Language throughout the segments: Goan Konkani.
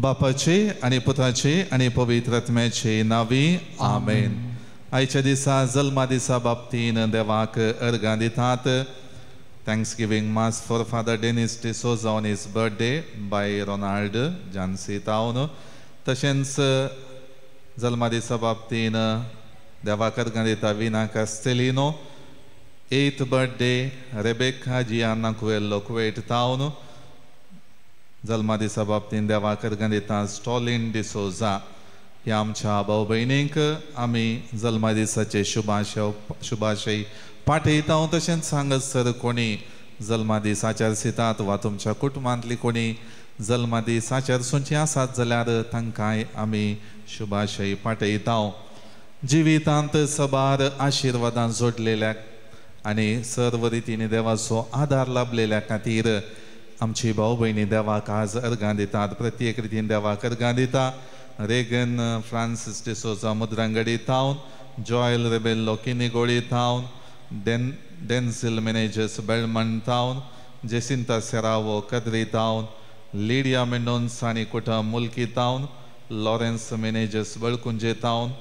बापाचे आनी पुताचे आनी पवित्र आत्म्याचे नांवी आमेन। आयच्या दिसा जल्मा दिसा बाबतीन देवाक अर्गां दितात। Thanksgiving mass for Father Dennis D'Souza on his birthday by Ronald Jansi Town. तशेंच जल्मा दिसा बाबतीन देवाक अर्गां दिता Veena Castelino. 8th birthday Rebecca Gianna Coelho Kuwait town. जल्मा दिसा बाबतीन देवाक अर्गां दिता स्टॉलिन डिसोजा। ह्या आमच्या भाव भयणींक आमी जल्मा दिसाचे शुभाशय पाठयता। तशेंच हांगासर कोणी जल्मा दीस आचरसितात वा तुमच्या कुटुंबांतली कोणी जल्मा दीस आचरसूंची आसात जाल्यार तांकांय आमी शुभाशय पाठयता। जिवितांत सबार आशिर्वादान जोडलेल्या आनी सर्व रितीनी देवाचो आदार लाभलेल्या खातीर आमची भाव भयणी देवाक आज अर्गां दितात। प्रत्येक रितीन देवाक अर्गां दिता। रेगन फ्रांसीस डिसोजा मुद्रांगडी थावन, जॉयल रेबेल्लो किनीगोळी थावन, डेन्सिल मेनेजर्स बेळमण थावन, जेसिंता सेरावो कद्री थावन, लिडिया मेंडोन्सा आनी कुटुंब मुल्की थावन, लॉरेन्स मेनेजर्स बळकुंजे थावन,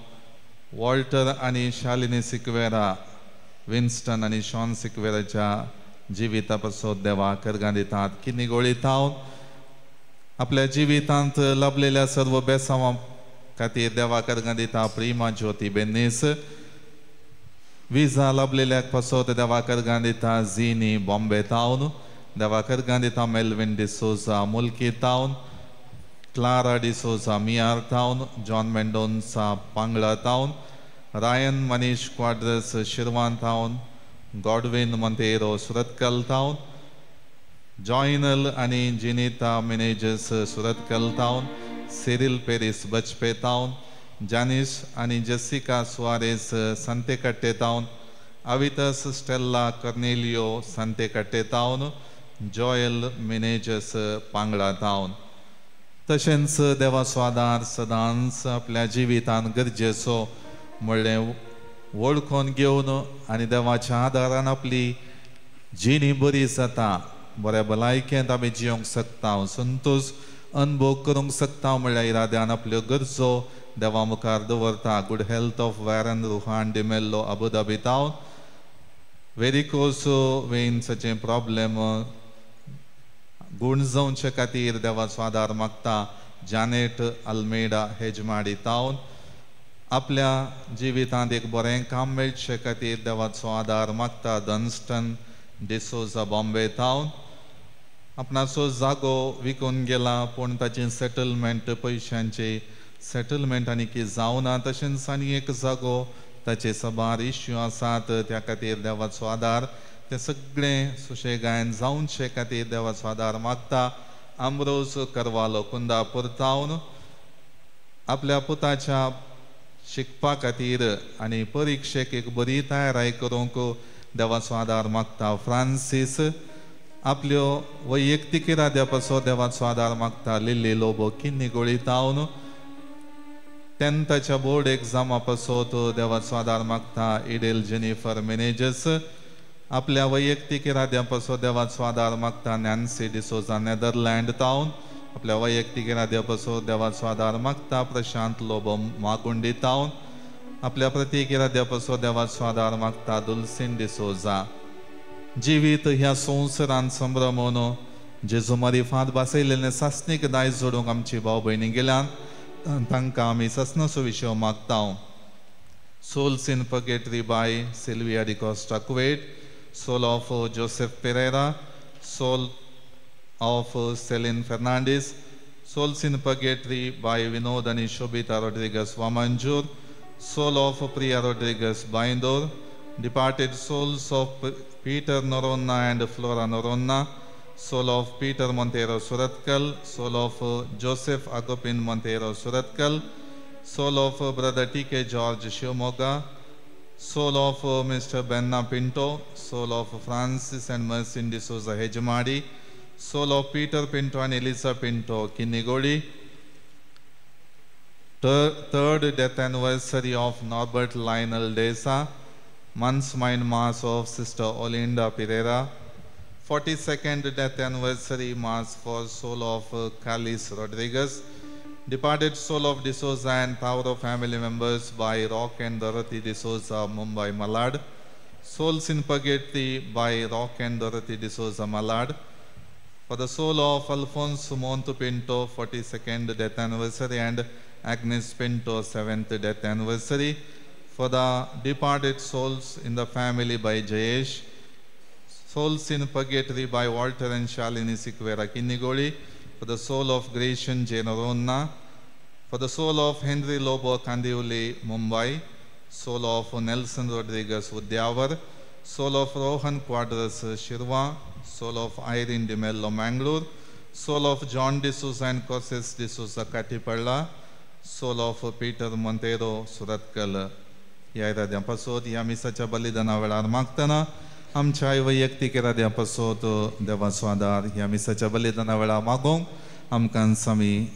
वॉल्टर आनी शालिनी सिक्वेरा, विन्स्टन आनी शॉन सिक्वेराच्या जिविता पासत देवाक अर्गां दितात। किनीगोळी थावन आपल्या जिवितांत लाभलेल्या सर्व बेसांवां खातीर देवाक अर्गां दिता प्रिमा ज्योती बेनीस। विजा लाभलेल्याक पासत देवाक अर्गां दिता झिनी बॉम्बे थावन। देवाक अर्गां दिता मेल्विन डिसोजा मुल्की थावन, क्लारा डिसोजा मियार थावन, जॉन मेंडोन्सा पांगळा थावन, रायन मनीष क्वाड्रस शिरवान थावन, गॉडविन मोंतेरो सुरतकल थावन, जॉयनल आनी जिनिता मिनेजस सुरतकल थावन, सिरिल पेरीस बचपे थावन, जानीस आनी जेसिका सुआरेस संतेकट्टे थावन, अवितस स्टेल्ला कर्नेलियो संतेकट्टे थावन, जॉयल मिनेजस पांगळा थावन। तशेंच देवाचो आदार सदांच आपल्या जिवितांत गरजेचो म्हणलें वळखून घेवन आनी देवाच्या आदारान आपली जिणी बरी जाता, बऱ्या भलायकेंत आमी जियोंक शकता, संतोश अनुभव करूंक शकता म्हणल्यार इराद्यान आपल्यो गरजो देवा मुखार दवरता। Good health of Warren Ruhan D'Mello Abu Dhabi थावन। Varicose वेन्साचें प्रॉब्लेम गूण जावचे खातीर देवाचो आदार मागता जानेट अल्मेडा हेजमाडी थावन। आपल्या जिवितांत एक बरें काम मेळचे खातीर देवाचो आदार मागता डन्स्टन डिसोजा बॉम्बे थावन। आपणाचो जागो विकून गेला पूण ताचें सेटलमेंट पयशांचे सेटलमेंट आनी की जावना, तशेंच आनी एक जागो ताचे साबार इश्यू आसात, त्या खातीर देवाचो आदार ते सगळें सुशेगायन जावचे खातीर देवाचो आदार मागता आम्ब्रोज करवालो कुंदापूर थावन। आपल्या पुताच्या शिकपा खातीर आनी परिक्षेक एक बरी तयाराय करूंक देवाचो आदार मागता फ्रांसीस। आपल्यो वैयक्तीक इराद्या पासत देवाचो आदार मागता लिल्ली लोबो किन्नीगोळी थावन। 10थाच्या बोर्ड एग्जामा पासत देवाचो आदार मागता इडेल जेनिफर मेनेजर्स। आपल्या वैयक्तीक इराद्या पासत देवाचो आदार मागता नॅन्सी डिसोजा नेदरलँड थावन। आपल्या वैयक्तीक इराद्या पासत देवाचो आदार मागता प्रशांत लोबो मागुंडी थावन। आपल्या प्रत्येक इराद्या पासत देवाचो आदार मागता दुलसीन डिसोजा। जिवीत ह्या संवसारान संभ्रमून जेजू मारिफात बासयलेलें सासणीक दायज जोडूंक आमची भाव भयणी गेल्यान तांकां आमी सासणाचो विशय मागता। Souls in purgatory by Sylvia D'Costa Kuwait, soul of Joseph Pereira, soul of Celine Fernandes, souls in purgatory by Vinod आनी Shobhita Rodrigues Vamanjoor, soul of Priya Rodrigues Byndoor, departed souls of Peter Noronha and Flora Noronha, soul of Peter Monteiro Surathkal, soul of Joseph Agopin Monteiro Surathkal, soul of Brother T.K. George Shivamogga, soul of Mr. Benna Pinto, soul of Francis and Mercy D'Souza Hejmadi, soul of Peter Pinto and Elisa Pinto Kinnigoli, Third death anniversary of Norbert Lionel Desa, Month's Mind Mass of Sister Olinda Pereira, 42nd death anniversary Mass for soul of Carlis Rodriguez, departed soul of D'Souza and Tauro family members by Rock and Dorothy D'Souza, Mumbai, Malad, Souls in Purgatory by Rock and Dorothy D'Souza, Malad, for the soul of Alfonso Montu Pinto, 42nd death anniversary, and Agnes Pinto, 7th death anniversary, for the departed souls in the family by Jayesh, Souls in Purgatory by Walter and Shalini Siqueira Kinnigoli, for the soul of Gratian J. Noronha, for the soul of Henry Lobo Kandiuli, Mumbai, soul of Nelson Rodriguez Udyavar, soul of Rohan Quadras Shirwa, soul of Irene de Mello Mangalore, soul of John D'Souza and Corses D'Souza Katipalla, soul of Peter Monteiro Suratkal. ह्या इराद्यां पासत ह्या मिसाच्या बलिदाना वेळार मागतना आमच्या वैयक्तीक इराद्यां पासत देवाचो आदार ह्या मिसाच्या बलिदाना वेळार मागोवंक आमकां आमी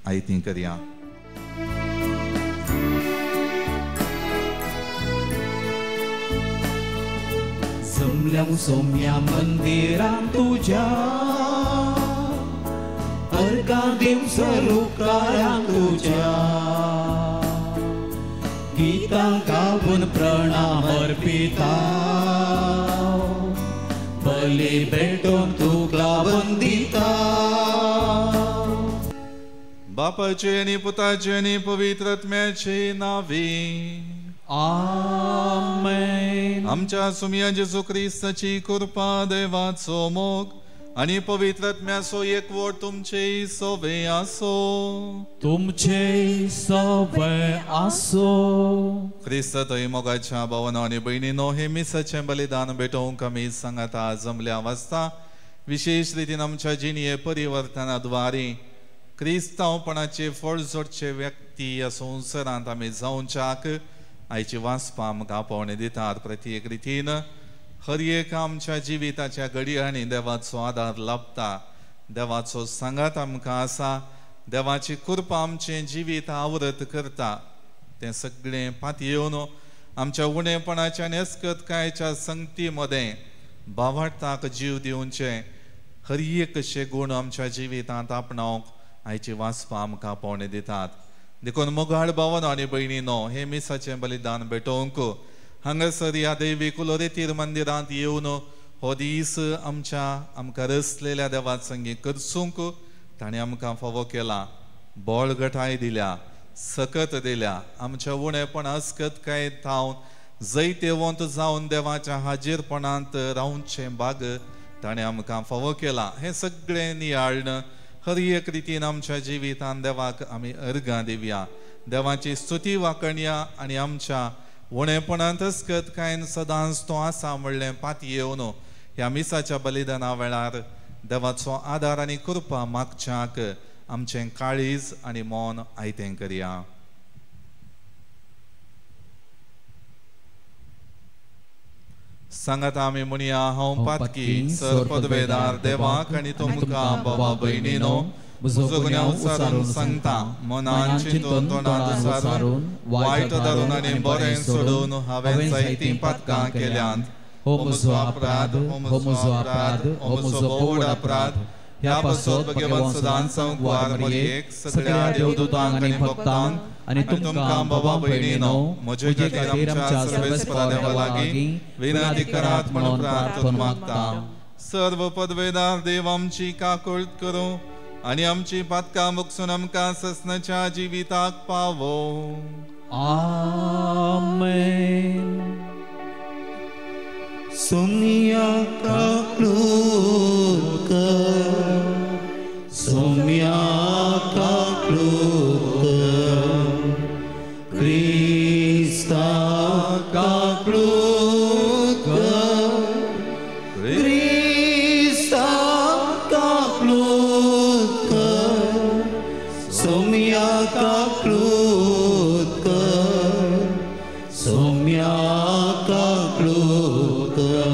आयती करया. जमल्या सोम्या मंदिरां तुझ्या अर्घां दिवं सरुकारां तुझ्या, गीतां गावन प्रणाम अर्पिता, बली भेटोवन तुका वंदिता. बापाचे आनी पुताचे आनी पवित्र आत्म्याचे नावे आमेन. आमच्या सुमया जेजू क्रिस्ताची कृपा, देवाचो मोग आनी पवित्र आत्म्याचो एकवट तुमचे सवे आसो. तुमचे सवे आसो. क्रिस्त थंय मोगाच्या भावना आनी भयणीनो, हे मिसाचें बलिदान भेटोवंक आमी सांगाता जमल्या वाचता विशेश रितीन आमच्या जिणये परिवर्तना द्वारे क्रिस्तांवपणाचे फळ जोडचे व्यक्ती ह्या संवसारांत आमी जावच्याक आयची वाचपां आमकां आपोवणें दितात. प्रत्येक रितीन हर एक आमच्या जिविताच्या घडयांनी देवाचो आदार लाभता, देवाचो सांगात आमकां आसा, देवाची कृपा आमचें जिवीत आवरत करता. तें सगळें पातयेवन आमच्या उणेपणाच्या आनी अस्कतकायेच्या संगती मदें भावार्थाक जीव दिवचे हर एक अशे गूण आमच्या जिवितांत आपणावंक आयची वाचपां आमकां आपोवणें दितात. देखून मोगाळ भावनो आनी भयणीनो, हे मिसाचें बलिदान भेटोवंक हांगासर ह्या दैवीक लोरेतीर मंदिरांत येवन हो दीस आमच्या आमकां रचलेल्या देवा संगी करसूंक ताणें आमकां फावो केला, बळगटाय दिल्या, सकत दिल्या. आमच्या उणेपण अस्कतकाय थावन जैतेवंत जावन देवाच्या हाजीरपणांत रावचें भाग ताणें आमकां फावो केला. हें सगळें नियाळण हर एक रितीन आमच्या जिवितान देवाक आमी अर्घां दिवया, देवाची स्तुती वाकणया आनी आमच्या उणेपणांत अस्कतकायेन सदांच तो आसा म्हणलें पातयेवन ह्या मिसाच्या बलिदाना वेळार देवाचो आदार आनी कृपा मागच्याक आमचें काळीज आनी मन आयतें करया. सांगात आमी म्हणया, हांव पातकी सर पदवेदार देवाक आनी तुमकां बाबा भयणीनो म्हजो गुन्यांव उचारून सांगता, मनान चिंतून तोंडान उचारून वायट धरून आनी बरें सोडून हांवें जायतीं पातकां केल्यांत. हो म्हजो अपराध, हो म्हजो अपराध, हो म्हजो भोव अपराध. ह्या पासत भगवान सदांच संवसार मरयेक सगळ्या देवदूतांक आनी भक्तांक आनी तुमकां बाबा भयणीनो म्हजे खातीर आमच्या सर्वेस्परा देवा लागीं विनंती करात म्हणून प्रार्थना मागता. सर्व पदवेदार देव आमची काकूळट करूं आनी आमची पातकां मुकसून आमकां ससनाच्या जिविताक पावो. आमेन. सोम्या काकूळट कर, सोम्या काकूळट कर, क्रिस्ता काकूळट कर, क्रिस्ता काकूळट कर, सोम्या काकूळट कर, सोम्या काकूळट कर.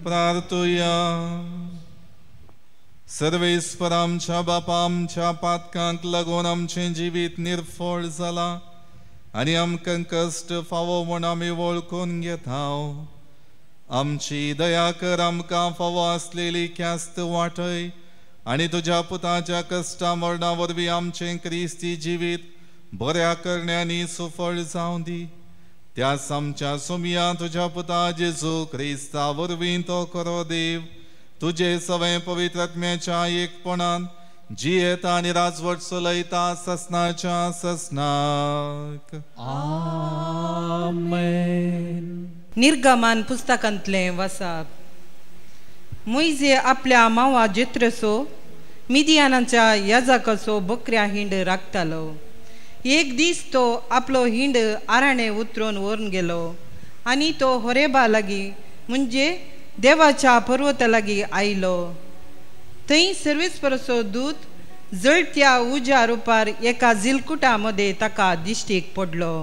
प्रार्थुया. सर्वेस्पर आमच्या बापा आमच्या पातकांक लागून आमचें जिवीत निर्फळ जालां आनी आमकां कश्ट फावो म्हूण आमी वळखून घेता. आमची दया कर, आमकां फावो आसलेली ख्यास्त वाटय आनी तुज्या पुताच्या कश्टा मरणा वरवीं आमचें क्रिस्ती जिवीत बऱ्या करण्यांनी सुफळ जावं दी. त्याच आमच्या सोमया तुज्या पुता जेजू क्रिस्ता वरवीं तो खरो देव तुजे सवें पवित्र आत्म्याच्या एकपणान जियेता आनी राजवट चलयता ससनाच्या ससनाक. आमेन. निर्गमन पुस्तकांतलें वसाप. मोयजे आपल्या मावा जेत्रसो मिदियानाच्या याजाकाचो बकऱ्या हिंड राखतालो. एक दीस तो आपलो हिंड आराणे उतरून व्हरून गेलो आनी तो होरेबा लागीं म्हणजे देवाच्या पर्वता लागीं आयलो. थंय सर्वेस्पराचो दूत जळत्या उज्या रुपार एका जिलकुटा मदें ताका दिश्टीक पडलो.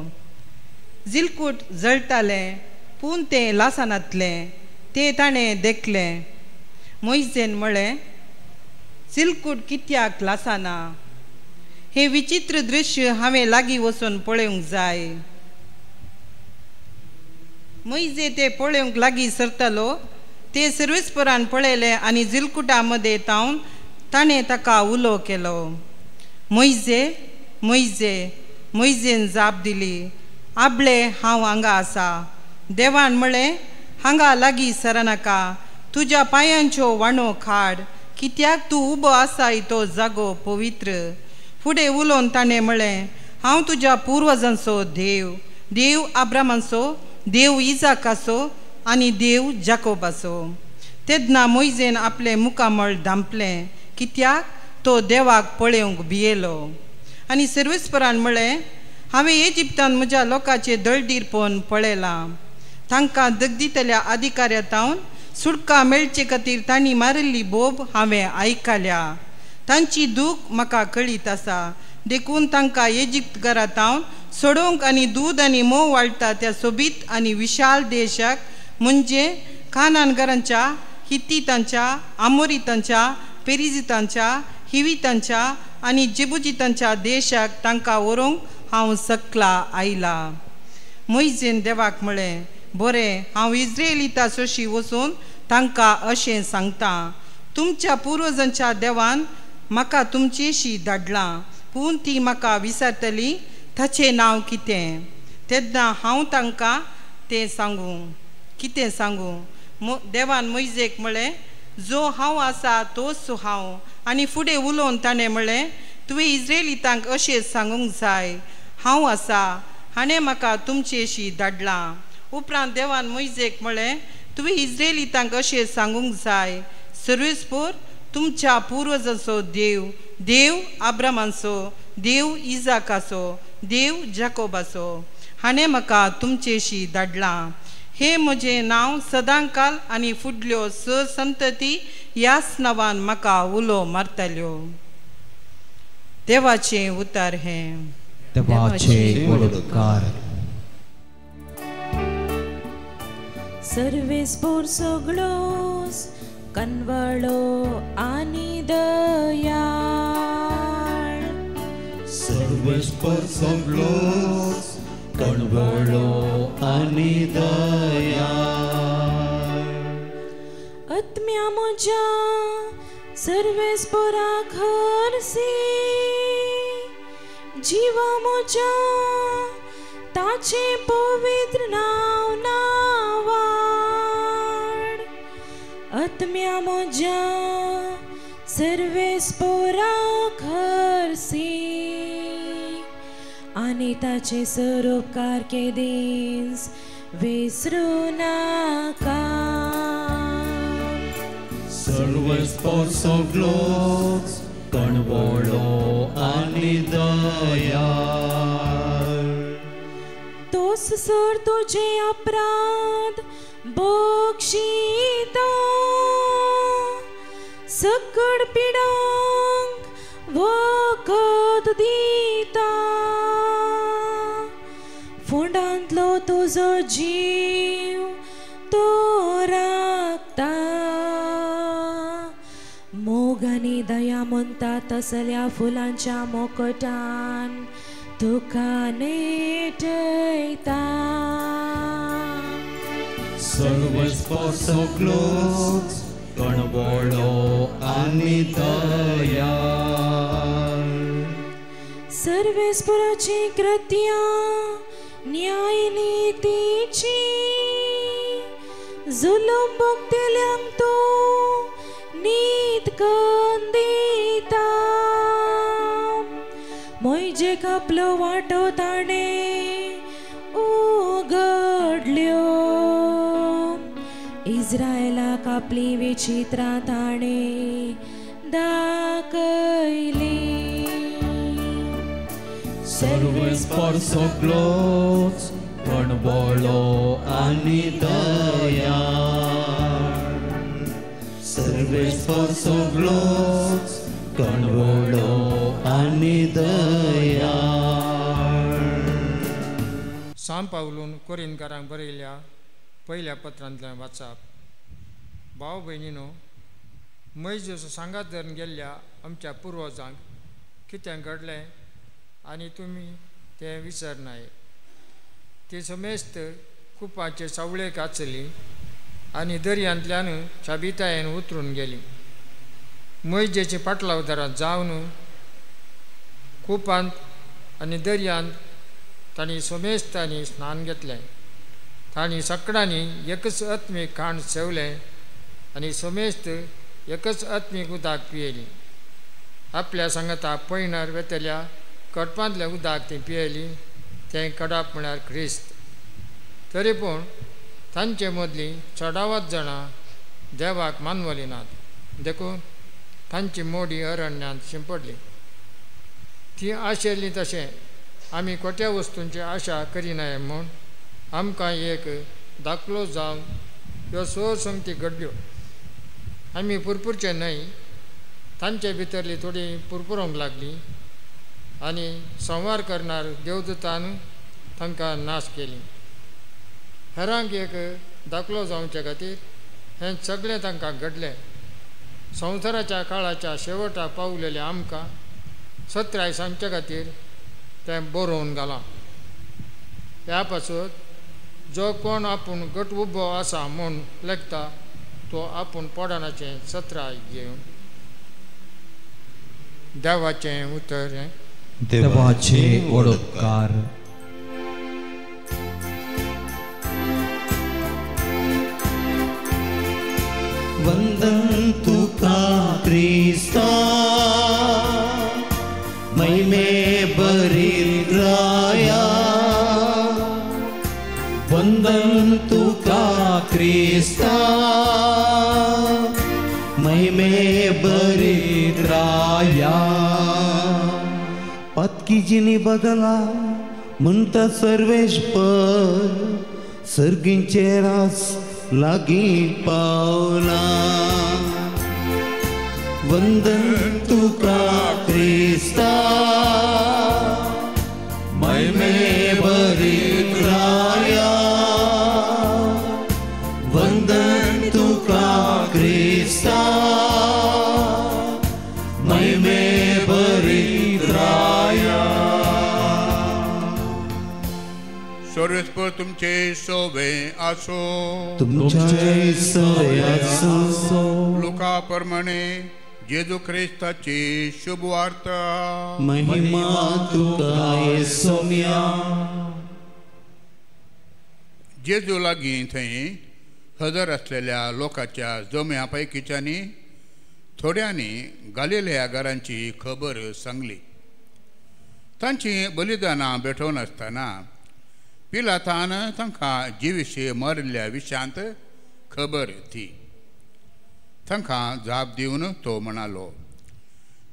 जिलकूट जळटालें पूण तें लासनातलें तें ताणें देखलें. मोयजेन म्हळें, जिलकूट कित्याक लासना? हें विचित्र दृश्य हांवें लागीं वचून पळोवंक जाय. मोयजे तें पळोवंक लागीं सरतालो तें सर्वेस्परान पळयलें आनी जिलकुटा मदें तावन ताणें ताका उलो केलो, मोयजे मोयजे. मोयजेन जाप दिली, आबले हांव हांगा आसा. देवान म्हळें, हांगा लागीं सरनाका, तुज्या पांयांच्यो वाणो खाड, कित्याक तूं उबो आसाय तो जागो पवित्र. फुडें उलोवन ताणें म्हळें, हांव तुज्या पुर्वजांचो देव, देव आब्रामाचो, देव इजाकाचो आनी देव जाकोबाचो. तेन्ना मोयजेन आपलें मुखामळ धांपलें, कित्याक तो देवाक पळोवंक भियेलो. आनी सर्वेस्परान म्हळें, हांवें इजिप्तान म्हज्या लोकांचें दळडीरपण पळयलां. तांकां दगदितल्या अधिकाऱ्या तावन सुटका मेळचे खातीर तांणी मारिल्ली बोब हांवें आयकल्या. तांची दूख म्हाका कळीत आसा. देखून तांकां इजिप्त घरा तावन सोडोवंक आनी दूद आनी मोव वाडटा त्या सोबीत आनी विशाल देशाक म्हणजे कानानगरांच्या, हित्तीतांच्या, आमोरितांच्या, पेरिजितांच्या, हिवितांच्या आनी जेबुजितांच्या देशाक तांकां व्हरूंक हांव सकला आयला. मोयजेन देवाक म्हळें, बरें, हांव इज्रेलिता सोशी वचून तांकां अशें सांगता, तुमच्या पुर्वजांच्या देवान म्हाका तुमचेशी धाडलां, पूण ती म्हाका विसरतली ताचें नांव कितें? तेन्ना हांव तांकां तें सांगूं कितें सांगूं? देवान मोयजेक म्हळें, जो हांव आसा तोच हांव. आनी फुडें उलोवन ताणें म्हळें, तुवें इज्रेलितांक अशें सांगूंक जाय, हांव आसा हाणें म्हाका तुमचेशी धाडलां. उपरांत देवान मोयजेक म्हळें, तुवें इज्रेलितांक अशें सांगूंक जाय, सर्वेस्पर तुमच्या पुर्वजांचो देव, देव आब्रामाचो, देव इजाकाचो, देव जाकोबाचो, हाणें म्हाका तुमचेशी धाडलां. हें म्हजें नांव सदांकाल आनी फुडल्यो स संतती ह्याच नांवान म्हाका उलो मारताल्यो. देवाचें उतर हें. देवाचे उपकार. सर्वेस्पोर सगळोस कनवळो आनी दयाळ. सर्वेस्पोर सगळोस कणवळो आनी दयाळ. आत्म्या म्हज्या सर्वेस्पोरा खरसी, जिवा म्हज्या ताचें पवित्र नांव नावाड. आत्म्या म्हज्या सर्वेस्पोरा खरसी आनी ताचे सरोपकार केदींच विसरूं नाका. सर्वेस्पोर सगळोच कणवळो आनी दयाळ. तोच सर तुजे अपराध बक्षिता, सकड पिडांक वखद दिता. फोंडांतलो तुजो जीव तो राखता, मोगानी फुलां म्हणटा तसल्या फुलांच्या मोकटान तुका नेटयता. सर्वस्व सगळोच कणवळो आनी दयाळ. सर्वेस्पराची कृत्या न्यायनितीची, जुलूम भोगतल्यांक तूं नीत करून दिता. म्हजे आपलो वाटो ताणें उगडल्यो, इस्रायलाक आपली विचित्रां ताणें दाखयली. सर्वेस्पर सगळोच कणवळो आनी दयाळ. सर्वेस्पर सगळोच कणवळो आनी दयाळ. सांत पावलून कोरिंथकारांक बरयल्ल्या पयल्या पत्रांतल्यान वाचप. भाव भयणीनो, मोयजेचो सांगात धरून गेल्ल्या आमच्या पुर्वजांक कितें घडलें आनी तुमी तें विसरनाय. ती समेस्त कुपाचे सावळेक आसली आनी दर्यांतल्यान शाबितायेन उतरून गेली. मोयजेचे पाटलावदारां जावन कुपांत आनी दर्यांत तांणी समेस्तांनी स्नान घेतलें. तांणी सगळ्यांनी एकच आत्मीक खाण सेवलें आनी समेस्त एकच आत्मीक उदक पियेली. आपल्या सांगाता पयणार वेतल्या कडपांतलें उदक ती पियेली, तें कडप म्हळ्यार क्रिस्त. तरी पूण तांचे मदलीं चडावत जाणां देवाक मानवली नात, देखून तांची मोडी अरण्यांत शिंपडली. ती आशिल्ली तशें आमी खोट्या वस्तूंची आशा करिनाय म्हूण आमकां एक दाखलो जावन ह्यो स संगती घडल्यो. आमी पुरपुरचे न्हय, तांचे भितरली थोडी पुरपुरोंक लागली आनी संवार करणार देवदूतान तांकां नाश केली. हेरांक एक दाखलो जावचे खातीर हें सगळें तांकां घडलें. संवसाराच्या काळाच्या शेवटाक पावलेले आमकां सत्राय सांगचे खातीर तें बरोवन घालां. ह्या पासत जो कोण आपूण घट उबो आसा म्हूण लेखता तो आपूण पोडानाचें सत्राय घेवन. देवाचें उतर हें. देवाचे उपकार. वंदन तुका क्रिस्ता महिमे बरिद्राया. वंदन तुका क्रिस्ता महिमे बरिद्राया. पातकी जिणी बदला म्हणटा सर्वेस्पर सर्गींचे रास लागीं पावला. वंदन तुका क्रिस्ता महिमे बरिद्राया. वंदन तुका क्रिस्ता महिमे बरिद्राया. सर्वेस्पर तुमचे सोवे आसो. तुमचे सोवे आसो. लुका प्रमाणे जेजू क्रिस्ताची शुभ वार्ता. महिमा तुका येसोम्या. जेजू लागीं थंय हजर आसलेल्या लोकांच्या जम्या पैकीच्यांनी थोड्यांनी गालिलेया घरांची खबर सांगली. तांची बलिदानां भेटोवन आसतना पिलातान तांकां जिविशी मरिल्ल्या विशयांत खबर ती. तांकां जाप दिवन तो म्हणालो,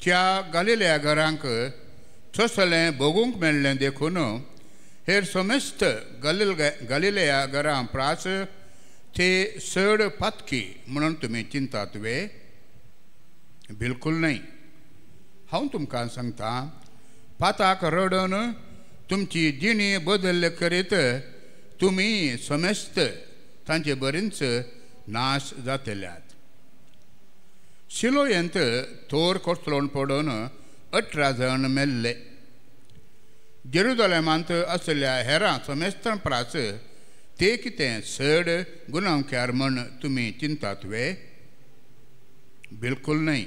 त्या गालिलेया घरांक तसलें भोगूंक मेळ्ळें देखून हेर समेस्त गालिलेया घरां प्रास ते चड पातकी म्हणून तुमी चिंतात वे? बिलकूल न्हय. हांव तुमकां सांगता, पाताक रडून तुमची जिणी बदल्ले करीत तुमी समेस्त तांचे बरींच नाश जातल्यात. शिलोयंत थोर कोसळून पडून 18 जण मेल्ले. जेरुजलेमांत आशिल्ल्या हेरां समेस्तां प्रास ते कितें चड गुन्यांवकार म्हण तुमी चिंतात वे? बिलकूल न्हय.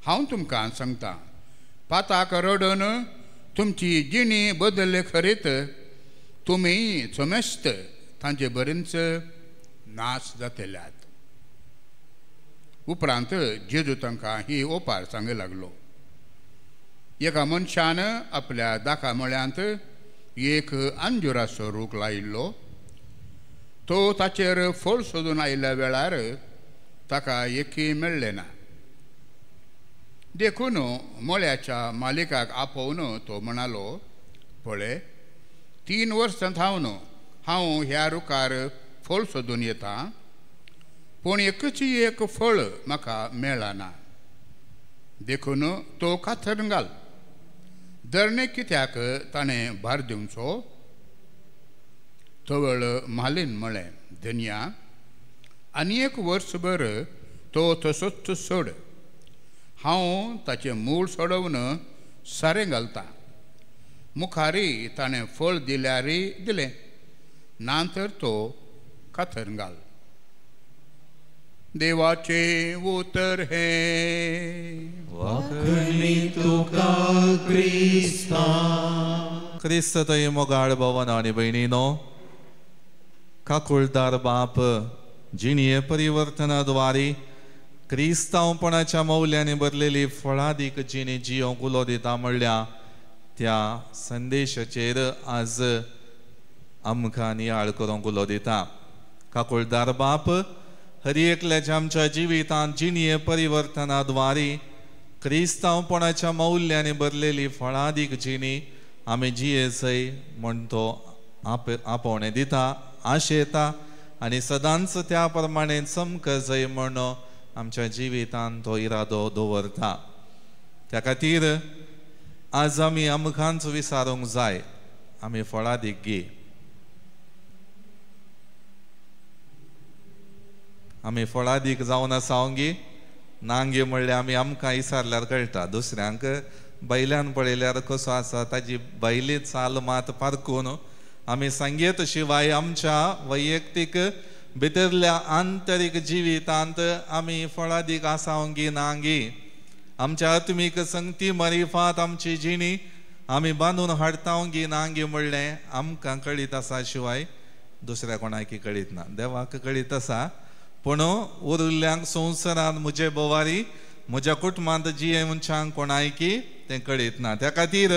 हांव तुमकां सांगता, पाताक रडून तुमची जिणी बदल्ले खरीत तुमी समेस्त तांचे बरेंच नाश जातल्यात. उपरांत जेजू तांकां ही ओपार सांगू लागलो. एका मनशान आपल्या दाका मळ्यांत एक अंजुराचो रूख लायिल्लो. तो ताचेर फळ सोदून आयिल्ल्या वेळार ताका एकय मेळ्ळें ना. देखून मळ्याच्या मालिकाक आपोवन तो म्हणालो, पळय, 3 वर्सां थावन हांव ह्या रुखार फळ सोदून येता, पूण एकच एक फळ म्हाका मेळना. देखून तो काथर घाल. धरणे कित्याक ताणें भार दिवचो? तवळ मालीन म्हळें, धनया, आनी 1 वर्सभर तो तसोच सोड. हांव ताचें मूळ सोडोवन सारें घालतां. मुखारी ताणें फळ दिल्यारय दिलें, ना तर तो काथर घाल. देवाचें उतर हें. वाखणी तुका क्रिस्ता. क्रिस्त थंय मोगाळ भवन आनी भयणीनो, काकुळदार बाप जिणये परिवर्तना द्वारे क्रिस्तांवपणाच्या मौल्यांनी भरलेली फळादीक जिणी जियोंक उलो दिता म्हणल्या त्या संदेशाचेर आज आमकां नियाळ करूंक उलो दिता. काकुळदार बाप हर एकल्याच्या आमच्या जिवितांत जिणये परिवर्तना द्वारे क्रिस्तांवपणाच्या मौल्यांनी भरलेली फळादीक जिणी आमी जियेसय म्हण तो आपोवणें दिता, आशेता आनी सदांच त्या प्रमाणे चमकजय म्हण आमच्या जिवितांत तो इरादो दवरता. त्या खातीर आज आमी आमकांच विचारूंक जाय, आमी फळादीक गी? आमी फळादीक जावन आसा गी नांगी म्हणल्यार आमी आमकां विचारल्यार कळटा, दुसऱ्यांक बैल्यान पळयल्यार कसो आसा ताजी बैली चाल मात पारखून आमी सांगयत शिवाय आमच्या वैयक्तीक भितरल्या आंतरीक जिवितांत आमी फळादीक आसा गी नांगी, आमच्या आत्मीक संगती मरिफात आमची जिणी आमी बांदून हाडता गी नांगी म्हणलें आमकां कळीत आसा शिवाय दुसऱ्या कोणाकी कळीत ना. देवाक कळीत आसा, पूण उरिल्ल्यांक संवसारांत म्हजे बोवारी म्हज्या कुटुंबांत जिये मनशांक कोणायकी तें कळीत ना. त्या खातीर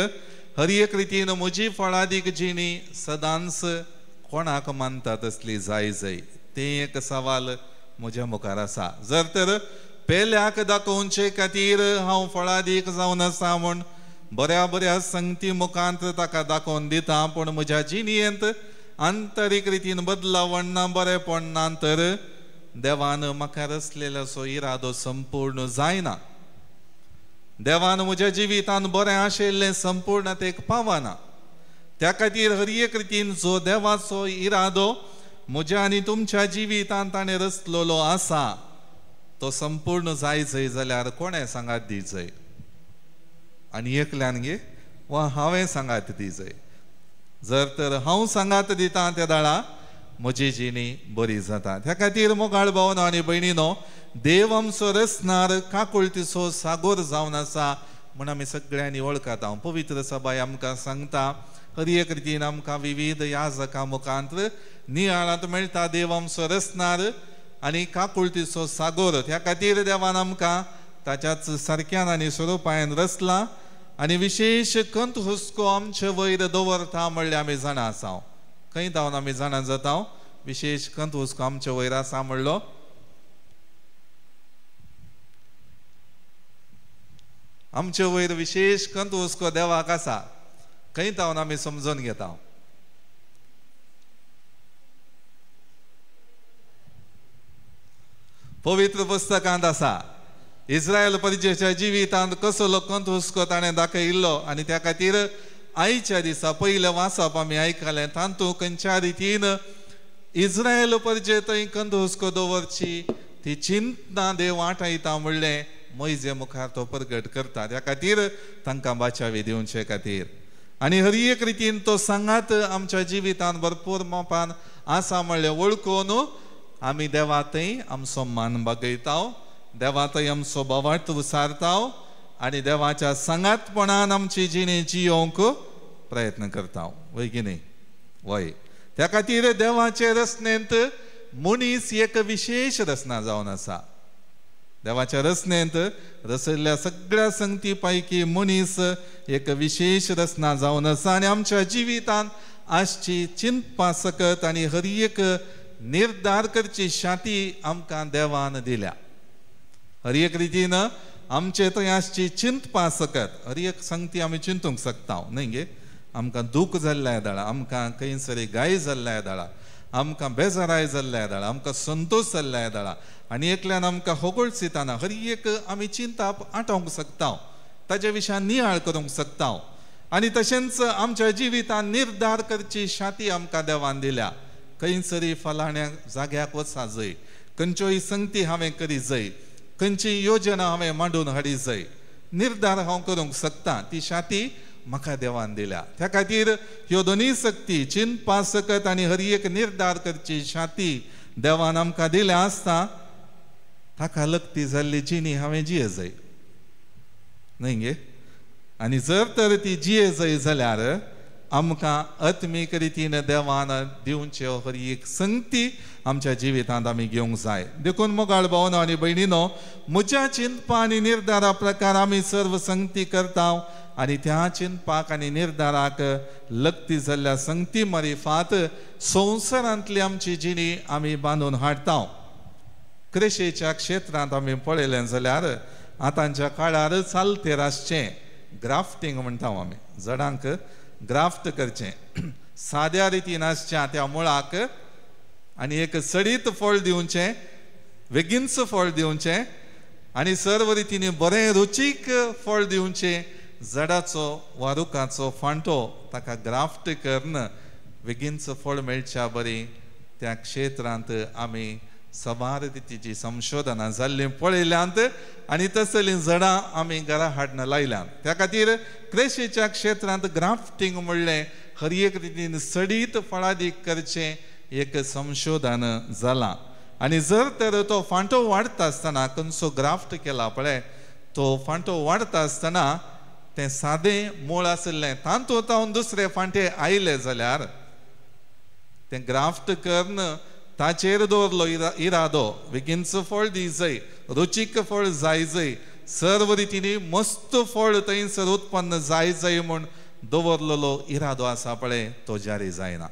हर एक रितीन म्हजी फळादीक जिणी सदांच कोणाक मानता तसली जाय जाय तें एक सवाल म्हज्या मुखार आसा. जर तर पेल्याक दाखोवचे खातीर हांव फळादीक जावन आसा म्हूण बऱ्या बऱ्या संगती मुखांत ताका दाखोवन दिता, पूण म्हज्या जिणयेंत आंतरीक रितीन बदलावण ना, बरेंपण ना, तर देवान म्हाका रचलेलो इरादो संपूर्ण जायना. देवान म्हज्या जिवितान बरें आशिल्लें संपूर्णतेक पावना. त्या खातीर हर एक रितीन जो देवाचो इरादो म्हज्या आनी तुमच्या जिवितान ताणें रचलेलो आसा तो संपूर्ण जाय जाय जाल्यार कोणें सांगात दी जाय आनी एकल्यान गे वा हांवें सांगात दी जाय. जर तर हांव सांगात दिता त्या दाळा म्हजी जिणी बरी जाता. त्या खातीर मोगाळ भावनो आनी भयणीनो, देव आमचो रचणार काकुळतीचो सागोर जावन आसा म्हूण आमी सगळ्यांनी वळखता. पवित्र सभाय आमकां सांगता, हर एक रितीन आमकां विविध याजकां मुखांत नियाळांत मेळटा देव आमचो रचणार आनी काकुळतीचो सागोर. त्या खातीर देवान आमकां ताच्याच सारक्यान आनी स्वरुपान रचला आनी विशेश कंत हुस्को आमचे वयर दवरता म्हणल्यार आमी जाणा आसा. खंय धांवन आमी जाणा जाता विशेश कंत हुस्को आमचे वयर आसा म्हणलो? आमचे वयर विशेश कंत हुस्को देवाक आसा. खंय धांवन आमी समजून घेता? पवित्र पुस्तकांत आसा. इस्रायल परिचयाच्या जिवितांत कसलो कंत हुस्को ताणें दाखयिल्लो आनी त्या खातीर आयच्या दिसा पयलें वाचप आमी आयकलें तातूंत खंयच्या रितीन इस्रायल परजे थंय कंत हुस्को दवरची ती चिंतना देव वाटायता म्हणलें मोयजे मुखार तो प्रगट करता. त्या खातीर तांकां बाचावी दिवचे खातीर आनी हर एक रितीन तो सांगात आमच्या जिवितान भरपूर मापान आसा म्हणलें वळखून आमी देवा थंय आमचो मान बागयता, देवा थंय आमचो बावाट उसारता आनी देवाच्या सांगातपणान आमची जिणी जियोवंक प्रयत्न करता. वय की न्ही? वय. त्या खातीर देवाचे रचनेंत मनीस एक विशेश रचना जावन आसा. देवाच्या रचनेंत रचयल्ल्या सगळ्या संगती पैकी मनीस एक विशेश रचना जावन आसा आनी आमच्या जिवितांत आसची चिंतपा सकत आनी हर एक निर्धार करची शाती आमकां देवान दिल्या. हर एक रितीन आमचे थंय आसची चिंतपा सकत हर एक संगती आमी चिंतूंक शकता न्ही गे. आमकां दूख जाल्ल्या येदाळा, आमकां खंयसरी गाय जाल्ल्या येदाळा, आमकां बेजाराय जाल्ल्या येदाळा, आमकां संतोश जाल्ल्या येदाळा आनी एकल्यान आमकां होगोळसिताना हर एक आमी चिंताप आटोवंक शकता, ताजे विशयान नियाळ करूंक शकता. आनी तशेंच आमच्या जिवितान निर्धार करची शाती आमकां देवान दिल्या. खंयसरी फलाण्या जाग्याक वचा जाय, खंयच्योय संगती हांवें करी जाय, खंयची योजना हांवें मांडून हाडी जाय, निर्धार हांव करूंक शकता, ती शाती म्हाका देवान दिल्या. त्या खातीर ह्यो दोनूय शक्ती चिंतपा सकत आनी हर एक निर्धार करची शाती देवान आमकां दिल्या आसता ताका लगती जाल्ली जिणी हांवें जिये जाय न्ही गे. आनी जर तर ती जिये जाय जाल्यार आमकां आत्मीक रितीन देवान दिवच्यो हर एक संगती आमच्या जिवितांत आमी घेवंक जाय. देखून मोगाळ भावनो आनी भयणीनो, म्हज्या चिंतपा आनी निर्धारा प्रकार आमी सर्व संगती करता आनी त्या चिंतपाक आनी निर्धाराक लगती जाल्ल्या संगती मारिफात संवसारांतली आमची जिणी आमी बांदून हाडटा. कृशीच्या क्षेत्रांत आमी पळयलें जाल्यार आतांच्या काळार चालतेर आसचें ग्राफ्टींग म्हणटा आमी, झाडांक ग्राफ्ट करचें, साद्या रितीन आसच्या त्या मुळाक आनी एक सडीत फळ दिवचें, बेगीनच फळ दिवचें आनी सर्व रितीन बरें रुचीक फळ दिवचें. झाडाचो वा रुखाचो फांटो ताका ग्राफ्ट करून बेगीनच फळ मेळच्या बरी त्या क्षेत्रांत आमी सबार रितीची संशोधनां जाल्लीं पळयल्यांत आनी तसलीं झाडां आमी घरा हाडून लायल्यांत. त्या खातीर कृशीच्या क्षेत्रांत ग्राफ्टींग म्हणलें हर एक रितीन सडीत फळादीक करचें एक संशोधन जालां. आनी जर तर तो फांटो वाडटा आसतना खंयचो ग्राफ्ट केला पळय तो फांटो वाडटा आसतना तें सादें मूळ आशिल्लें तातूंत दुसरे फांटे आयले जाल्यार तें ग्राफ्ट करून ताचेर दवरलो इरादो बेगीनच फळ दी जाय, रुचीक फळ जाय जाय, सर्व रितीनी मस्त फळ थंयसर उत्पन्न जाय जाय म्हूण दवरलेलो इरादो आसा पळय तो जारी जायना.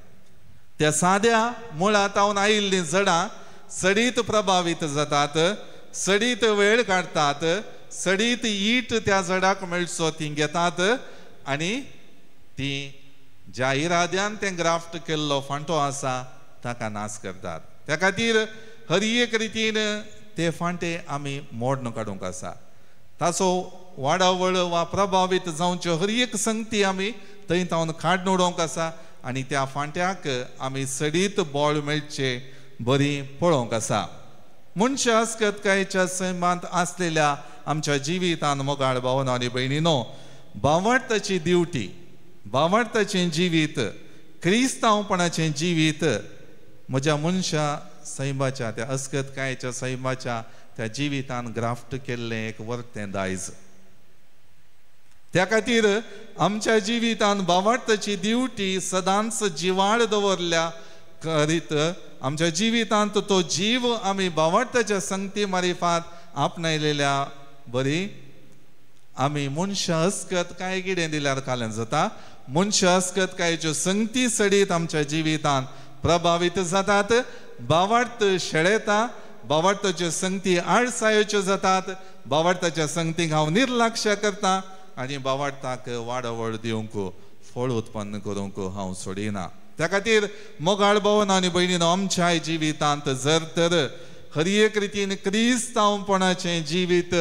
त्या साद्या मुळांत आयिल्लीं झाडां सडीत प्रभावीत जातात, सडीत वेळ काडटात, सडीत ईट त्या झाडाक मेळचो ती घेतात आनी ती ज्या इराद्यान तें ग्राफ्ट केल्लो फांटो आसा ताका नाश करतात. त्या खातीर हर एक रितीन ते फांटे आमी मोडून काडूंक आसा. ताचो वाडावळ वा प्रभावीत जावच्यो हर एक संगती आमी थंय तावन काडून उडोवंक आसा आनी त्या फांट्याक आमी सडीत बळ मेळचे बरी पळोवंक आसा. मनशा अस्कतकायेच्या सैमांत आसलेल्या आमच्या जिवितान मोगाळ भावनो आनी भयणीनो, भावार्थाची दिवटी, भावार्थाचें जिवीत, क्रिस्तांवपणाचें जिवीत म्हज्या मनशा सैमाच्या त्या अस्कतकायेच्या सैमाच्या त्या जिवितान ग्राफ्ट केल्लें एक वर्तें दायज. त्या खातीर आमच्या जिवितान भावार्थाची दिवटी सदांच जिवाळ दवरल्या करीत आमच्या जिवितांत तो जीव आमी भावार्थाच्या संगती मारिफात आपणायलेल्या बरी आमी मनशां अस्कत कांय कितें दिल्यार काल्यान जाता. मनशां अस्कत कांयच्यो संगती सडीत आमच्या जिवितान प्रभावीत जातात, भावार्थ शेळेता, भावार्थाच्यो संगती आळसायेच्यो जातात, भावार्थाच्या संगतीक हांव निर्लक्ष करता आनी भावार्थाक वाडावळ दिवंक फळ उत्पन्न करूंक हांव सोडिना. त्या खातीर मोगाळ भावन आनी भयणीन, आमच्या जिवितांत जर तर हर एक रितीन क्रिस्तांवपणाचें जिवीत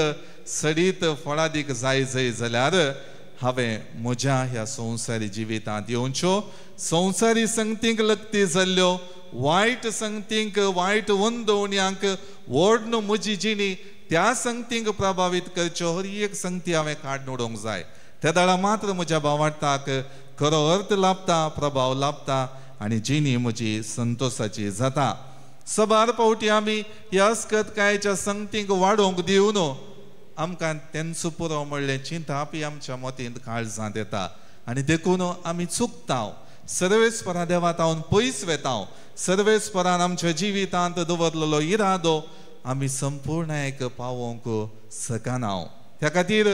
सडीत फळादीक जाय जाय जाल्यार हांवें म्हज्या ह्या संवसारी जिवितांत येवच्यो संवसारी संगतीक लगती जाल्ल्यो वायट संगतींक वायट वंदवण्यांक ओडन म्हजी जिणी त्या संगतींक प्रभावीत करच्यो हर एक संगती हांवें काडून उडोवंक जाय. त्या दाळा मात्र म्हज्या भावार्थाक खरो अर्थ लाभता, प्रभाव लाभता आनी जिणी म्हजी संतोशाची जाता. सबार फावटी आमी ह्या अस्कतकायेच्या संगतींक वाडोवंक दिवन आमकां तेंचो पुरो म्हणलें चिंतापी आमच्या मतींत काळजांत येता आनी देखून आमी चुकता, सर्वेस्परा देवातावन पयस वेता. सर्वेस्परान आमच्या जिवितांत दवरलेलो इरादो आमी संपूर्ण एक पावोवंक शकना. त्या खातीर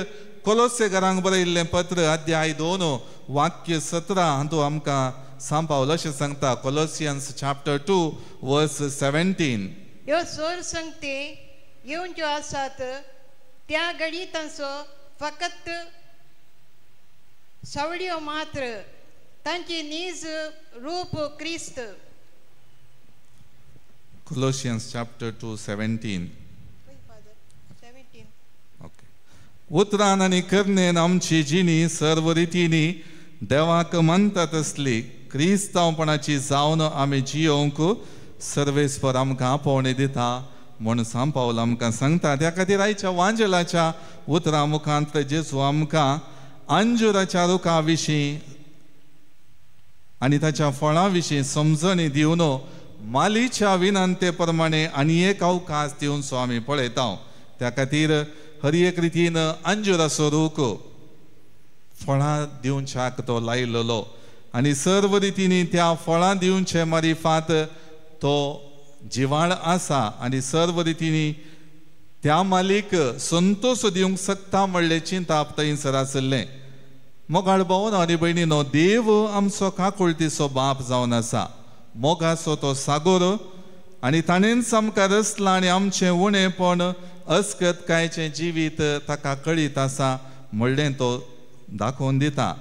कोलोसेकारांक बरयल्लें पत्र अध्याय 2 वाक्य 17 हातूंत आमकां सांत पावल अशें सांगता, कोलोसियन्स चॅप्टर 2 वर्स 17. ह्यो सोर संगती येवच्यो आसात त्या गणितांचो फकत सावळ्यो मात्र, तांची नीज रूप क्रिस्त. Colossians chapter 2 17. Okay. उतरान आनी करणेन आमची जिणी सर्व रितींनी देवाक मानता तसली क्रिस्तांवपणाची जावन आमी जियोवंक सर्वेस्पर आमकां आपोवणी दिता म्हूण सांत पावल आमकां सांगता. त्या खातीर आयच्या वांजेलाच्या उतरां मुखांत जेजू आमकां अंजुराच्या रुखा विशीं आनी ताच्या फळां विशीं समजणी दिवन मालीच्या विनंते प्रमाणे आनी एक अवकाश दिवन सो आमी पळयता. त्या खातीर हर एक रितीन अंजुराचो रूख फळां दिवच्याक तो लायलेलो आनी सर्व रितींनी त्या फळां दिवचे मारिफात तो जिवाळ आसा आनी सर्व रितींनी त्या मालीक संतोष दिवंक शकता म्हणलें चिंताप थंयसर आशिल्लें. मोगाळ भावन आनी भयणीनो, देव आमचो काकुळतीचो बाप जावन आसा, मोगाचो तो सागोर आनी ताणेंच आमकां रचला आनी आमचें उणेपण अस्कतकायेचें जिवीत ताका कळीत आसा म्हणलें तो दाखोवन दिता.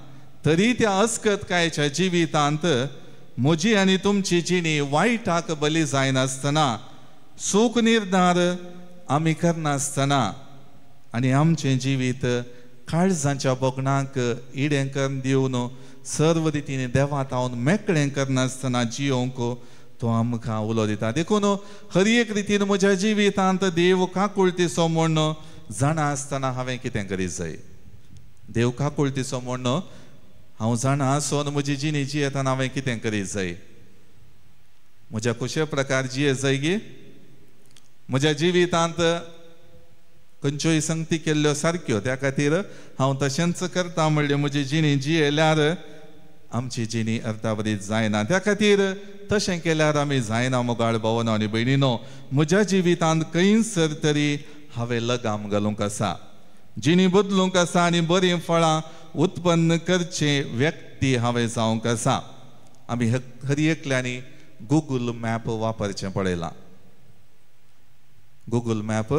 तरी त्या अस्कतकायेच्या जिवितांत म्हजी आनी तुमची जिणी वायटाक बली जायनासतना सूख निर्धार आमी करनासतना आनी आमचें जिवीत काळजाच्या भोगणाक इडें करून दिवन सर्व रितीन देवातावन मेकळें करनासतना जियोवंक तो आमकां उलो दिता. देखून हर एक रितीन म्हज्या जिवितांत देव काकुळतीचो म्हूण जाणा आसतना हांवें कितें करीत जाय. देव काकुळतीचो म्हूण हांव जाणा आसून म्हजी जिणी जियेतना हांवें कितें करीत जाय. म्हज्या कशे प्रकार जिये जाय गी म्हज्या जिवितांत खंयच्योय संगती केल्ल्यो सारक्यो, त्या खातीर हांव तशेंच करता म्हणलें म्हजी जिणी जियेल्यार आमची जिणी अर्थावरीत जायना. त्या खातीर तशें केल्यार आमी जायना. मोगाळ भावनो आनी भयणीनो, म्हज्या जिवितांत खंयसर तरी हांवें लगाम घालूंक आसा, जिणी बदलूंक आसा आनी बरीं फळां उत्पन्न करचे व्यक्ती हांवें जावंक आसा. आमी हर एकल्यांनी गुगल मॅप वापरचें पळयलां. गुगल मॅप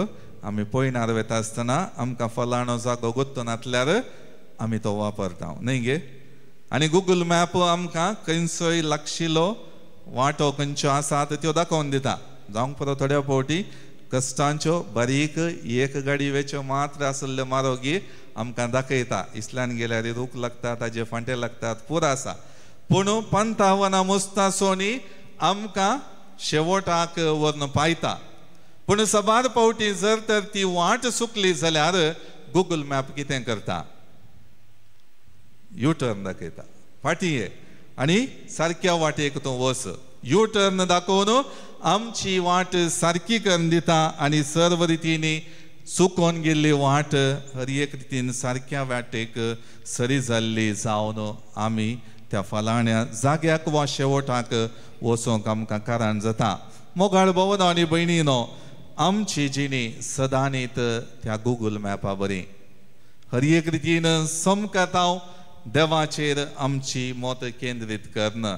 आमी पयणार वता आसतना आमकां फलाणो जागो गोत्तो नासल्यार आमी तो वापरता न्हय गे. आनी गुगल मॅप आमकां खंयचोय लागशिल्लो वांटो खंयच्यो आसात त्यो दाखोवन दिता. जावंक पुरो थोड्या फावटी कश्टांच्यो बारीक एक गाडी वेच्यो मात्र आशिल्ल्यो मारोगी आमकां दाखयता. इसल्यान गेल्यार रूख लागता, ताजे फांटे लागतात, पुरो आसा. पूण पंतावना मुस्ता सोनी आमकां शेवटाक व्हरून पायता. पूण सबार फावटी जर तर ती वाट चुकली जाल्यार गुगल मॅप कितें करता, यू टर्न दाखयता, फाटीं ये आनी सारक्या वाटेक तूं वच. यू टर्न दाखोवन आमची वाट सारकी करून दिता आनी सर्व रितींनी चुकोन गेल्ली वाट हर एक रितीन सारक्या वाटेक सरी जाल्ली जावन आमी त्या फलाण्या जाग्याक वा शेवटाक वचोंक आमकां कारण जाता. मोगाळ भोवन आनी भयणीनो, आमची जिणी सदांनीत त्या गुगल मॅपा बरी हर एक रितीन समकाताव देवाचेर आमची मत केंद्रीत करणं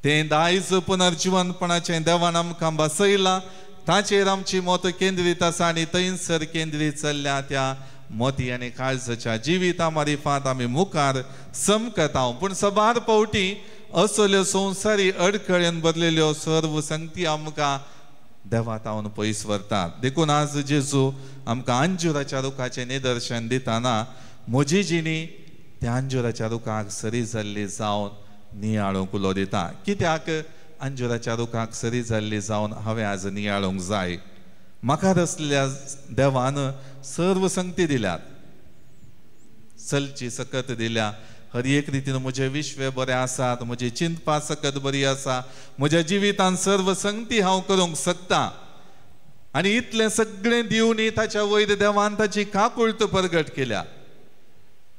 तें दायज पुनर्जिवनपणाचें देवान आमकां बसयलां ताचेर आमची मत केंद्रीत आसा आनी थंयसर केंद्रीत चल्ल्या त्या मोती आनी काळजाच्या जिविता मारिफात आमी मुखार समकताव. पूण सबार फावटी असल्यो संवसारी अडखळेन भरलेल्यो सर्व संगती आमकां देवातावन पयस व्हरतात. देखून आज जेजू आमकां अंजुराच्या रुखाचें निदर्शन दितना म्हजी जिणी त्या अंजुराच्या रुखाक सरी जाल्ली जावन नियाळूंक उलो दिता. कित्याक अंजुराच्या रुखाक सरी जाल्ली जावन हांवें आज नियाळूंक जाय. म्हाका रसल्या देवान सर्व संगती दिल्यात, चलची सकत दिल्या, हर एक रितीन म्हजें विश्व बरें आसात, म्हजी चिंतपा सकत बरी आसा, म्हज्या जिवितान सर्व संगती हांव करूंक शकता. आनी इतलें सगळें दिवनी ताच्या वयर देवान ताची काकुळट परगट केल्या,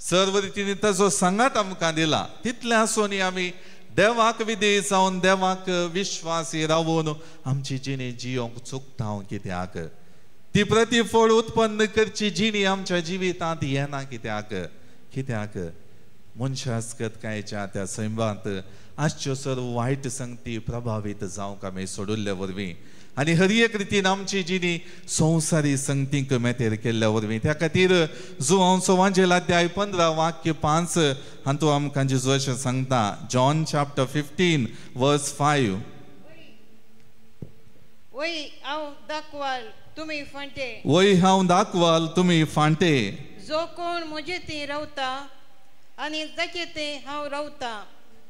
सर्व रितीन ताचो सांगात आमकां दिला. तितलें आसूनय आमी देवाक विधेय जावन देवाक विश्वासी रावून आमची जिणी जियोंक चुकता हांव कित्याक? ती प्रतिफळ उत्पन्न करची जिणी आमच्या जिवितांत येना कित्याक? कित्याक मनशास्कतकायेच्या त्या सैमांत आजच्यो सर्व वायट संगती प्रभावीत जावंक आमी सोडिल्ले वरवीं आनी हर एक रितीन आमची जिणी संवसारी संगतींक मेतेर केल्ल्या वरवीं. त्या खातीर जुवांचो वांजेल अध्याय 15 वाक्य 5 हातूंत आमकां जेजू अशें सांगता, जॉन चॅप्टर 15 वर्स 5, वय हांव दाखवाल तुमी फांटे, वय हांव दाखवाल तुमी फांटे, जो कोण म्हजे थंय रावता आनी जाचे थंय हांव रावता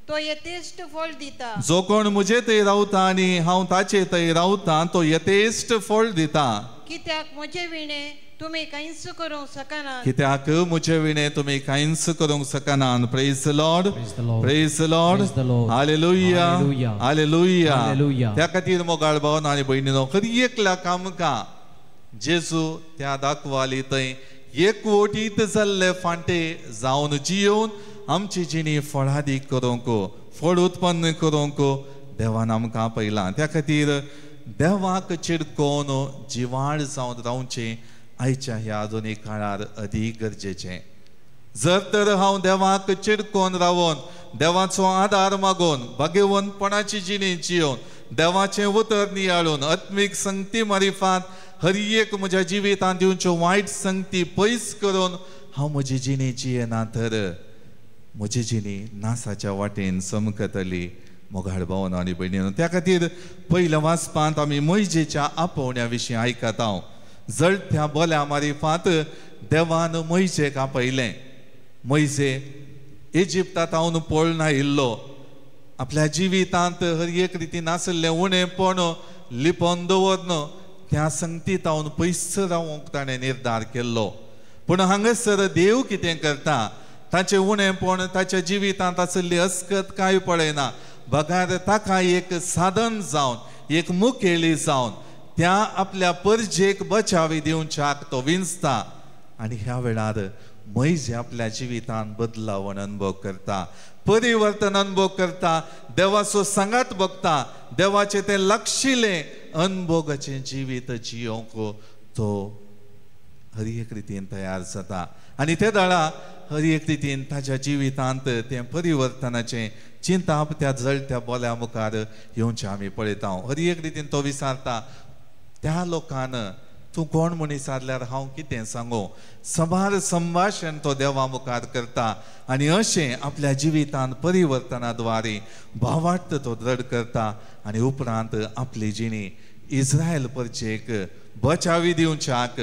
तो यथेश्ट फळ दिता. जो कोण म्हजे थंय रावता आनी हांव ताचे थंय रावता तो यथेश्ट फळ दिता. कित्याक म्हजे विणे तुमी कांयच करूंक शकना, कित्याक म्हजे विणे तुमी कांयच करूंक शकना. Praise the Lord, praise the Lord, hallelujah, hallelujah. त्या खातीर मोगाळ भावन आनी भयणीनो, खरी एकल्या कामकां जेजू त्या दाखवाली थंय एकवटीत जाल्ले फांटे जावन जियोवन आमची जिणी फळादीक करूंक, फळ उत्पन्न करूंक देवान आमकां पयलां. त्या खातीर देवाक चिडकोवन जिवाळ जावन रावचें आयच्या ह्या आधुनीक काळार अदीक गरजेचें. जर तर हांव देवाक चिडकोवन रावोन देवाचो आदार मागून भाग्यवंतपणाची जिणी जियोवन देवाचें उतर नियाळून आत्मीक संगती मारिफात हर एक म्हज्या जिवितांत दिवच्यो वायट संगती पयस करून हांव म्हजी जिणी जियेना तर म्हजी जिणी नासाच्या वाटेन चमकतली. मोगाळ भावन आनी भयणीनो, त्या खातीर पयल्या वाचपांत आमी मोयजेच्या आपोवण्या विशीं आयकता हांव. जळत्या बोल्या मारिफात देवान मोयजेक आपयलें. मोयजे इजिप्तांत हांव पळोवन आयिल्लो, आपल्या जिवितांत हर एक रितीन आशिल्लें उणेपण लिपोवन दवरन त्या संगतीत हांव पयस रावंक ताणें निर्धार केल्लो. पूण हांगासर देव कितें करता, ताचें उणेपण ताच्या जिवितांत आशिल्ली अस्कत कांय पळयना, बगार ताका एक साधन जावन एक मुखेली जावन त्या आपल्या परजेक बचावी दिवच्याक तो विंचता. आनी ह्या वेळार मोयजे आपल्या जिवितांत बदलावण अनुभव करता, परिवर्तन अनुभव करता, देवाचो सांगात बघता, देवाचें तें लक्षिलें अनुभोगाचें जिवीत जियोंक तो हर एक रितीन तयार जाता. आनी ते दाळा हर एक रितीन ताच्या जिवितांत तें परिवर्तनाचें चिंताप त्या जळत्या बोल्या मुखार येवचें आमी पळयता. हर एक रितीन तो विचारता त्या लोकान, तूं कोण म्हूण विचारल्यार हांव कितें सांगू? सबार संभाशण तो देवा मुखार करता आनी अशें आपल्या जिवितांत परिवर्तना द्वारे भावार्थ तो दृढ करता आनी उपरांत आपली जिणी इस्रायल परचेक बचावी दिवच्याक,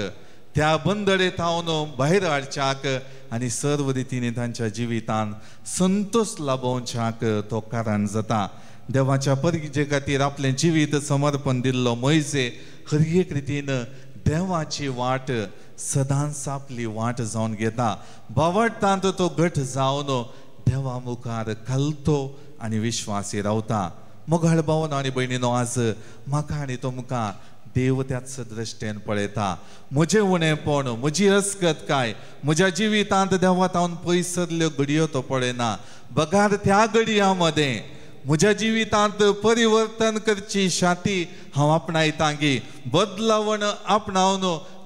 त्या बंदडे थावन भायर हाडच्याक आनी सर्व रितीने तांच्या जिवितांत संतोष लाभोवच्याक तो कारण जाता. देवाच्या परजे खातीर आपलें जिवीत समर्पण दिल्लो मोयजे हर एक रितीन देवाची वाट सदांच आपली वाट जावन घेता. भावार्थांत तो घट जावन देवा मुखार घालतो आनी विश्वासी रावता. मोगाळ भावन आनी भयणीनो, आज म्हाका आनी तुमकां देव त्याच दृश्टेन पळयता. म्हजें उणेपण, म्हजी अस्कत काय, म्हज्या जिवितांत देवा तावन पयस सरल्यो घडयो तो पळयना, बगार त्या घडयां मदें म्हज्या जिवितांत परिवर्तन करची शाती हांव आपणायता गी, बदलावण आपणावन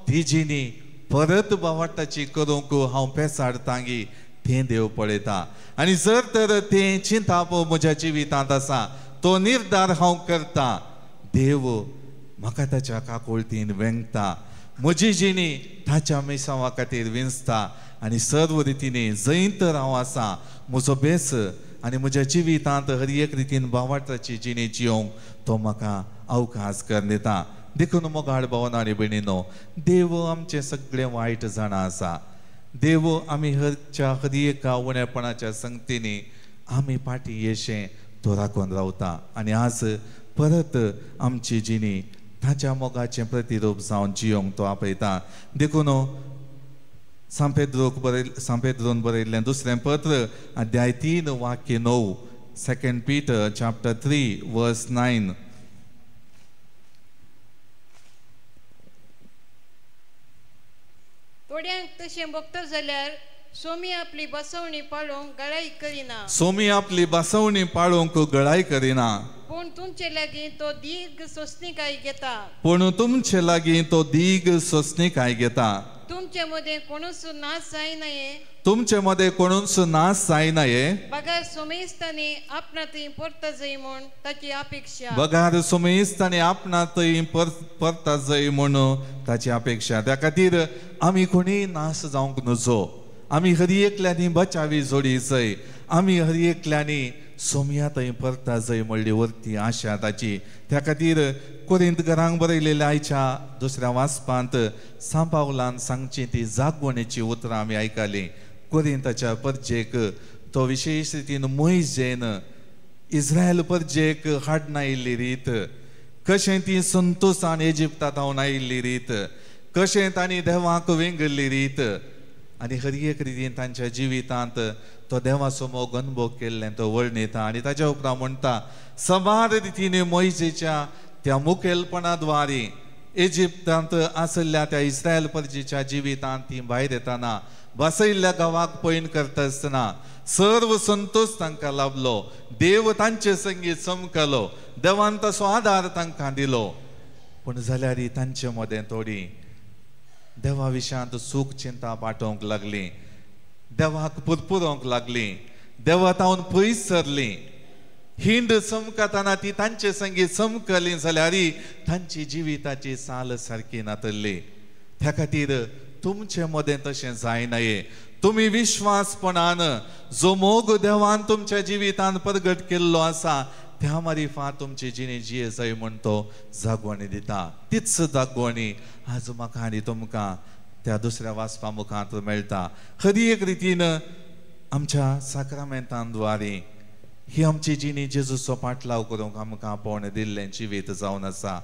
ती जिणी परत भावार्थाची करूंक हांव पेसाडटा गी, तें देव पळयता. आनी जर तर तें चिंताप म्हज्या जिवितांत आसा तो निर्धार हांव करता, देव म्हाका ताच्या काकुळतीन वेंगता, म्हजी जिणी ताच्या मिसांवा खातीर विंचता आनी सर्व रितीने जंय तर हांव आसा म्हजो बेस आनी म्हज्या जिवितांत हर एक रितीन भावार्थाची जिणी जियोंक तो म्हाका अवकाश करून दिता. देखून मोगाळ भावन आनी भयणीनो, देव आमचें सगळें वायट जाणा आसा. देव आमी हरच्या हर एका उणेपणाच्या संगतीनी आमी फाटीं येशें तो राखून रावता आनी आज परत आमची जिणी ताच्या मोगाचें प्रतिरूप जावन जियोंक तो आपयता. देखून सांपेद्रोन बरयल्लें दुसरें पत्र अध्याय 3 वाक्य 9, 2 Peter chapter 3 verse 9. थोड्यांक तशें भोगता जाल्यार सोमी आपली बसवणी पाळोवंक गळाय करिना. सोमी आपली बसवणी पाळोवंक गळाय करिना. पूण तुमचे लागीं तो दीर्घ सोंसणीकाय घेता. पूण तुमचे लागीं तो दीर्घ सोंसणीकाय घेता. तुमचे मदें कोणूच नाश जायना. तुमचे मदें कोणूच नाश जायना. बगार सोमेस्तांनी आपणा थंय परता जाय म्हूण ताची अपेक्षा. बगार सोमेस्तांनी आपणा थंय परता जाय म्हूण ताची अपेक्षा. त्या खातीर आमी कोणीय नाश जावंक नजो. आमी हर एकल्यांनी बचावी जोडी जाय. आमी हर एकल्यांनी सोमया थंय परता जाय म्हणली वरती आशा ताची. त्या खातीर कोरिंत घरांक बरयलेल्या आयच्या दुसऱ्या वाचपांत सांपावलान सांगची ती जागवणेची उतरां आमी आयकली. कोरिंताच्या परजेक तो विशेश रितीन मोयजेन इस्रायल परजेक हाडना आयिल्ली रीत, कशें ती संतोशान इजिप्ता धांवन आयिल्ली रीत, कशें तांणी देवाक वेंगल्ली रीत आनी हर एक रितीन तांच्या जिवितांत तो देवाचो मोग अनुभव केल्लें तो वर्णिता. आनी ताच्या उपरांत म्हणटा सबार रितीन मोयजेच्या त्या मुखेलपणाद्वारे इजिप्तांत आशिल्ल्या त्या इस्रायल परजेच्या जिवितांत ती भायर येताना बसयल्ल्या गांवाक पयण करता आसतना सर्व संतोश तांकां लाभलो. देव तांचे संगीत चमकलो, देवान तसो आदार तांकां दिलो. पूण जाल्यार तांचे मदें थोडी देवा विशयांत सूख चिंता पाठोवंक लागली, देवाक पुरपुरोवंक लागली, देवा तावन पयस सरली. हिंद चमकतना ती तांचे संगीत चमकली जाल्यार तांची जिविताची साल सारकी नातल्ली. त्या खातीर तुमचे मदें तशें जायना. तुमी विश्वासपणान जो मोग देवान तुमच्या जिवितान प्रगट केल्लो आसा त्या मारिफात तुमची जिणी जिये जाय म्हण तो जागवणी दिता. तीच जागवणी आज म्हाका आनी तुमकां त्या दुसऱ्या वाचपा मुखांत मेळटा. हर एक रितीन आमच्या साक्रामेंतांद्वारे ही आमची जिणी जेजूचो पाटलाव करूंक आमकां आपोवणें दिल्लें जिवीत जावन आसा.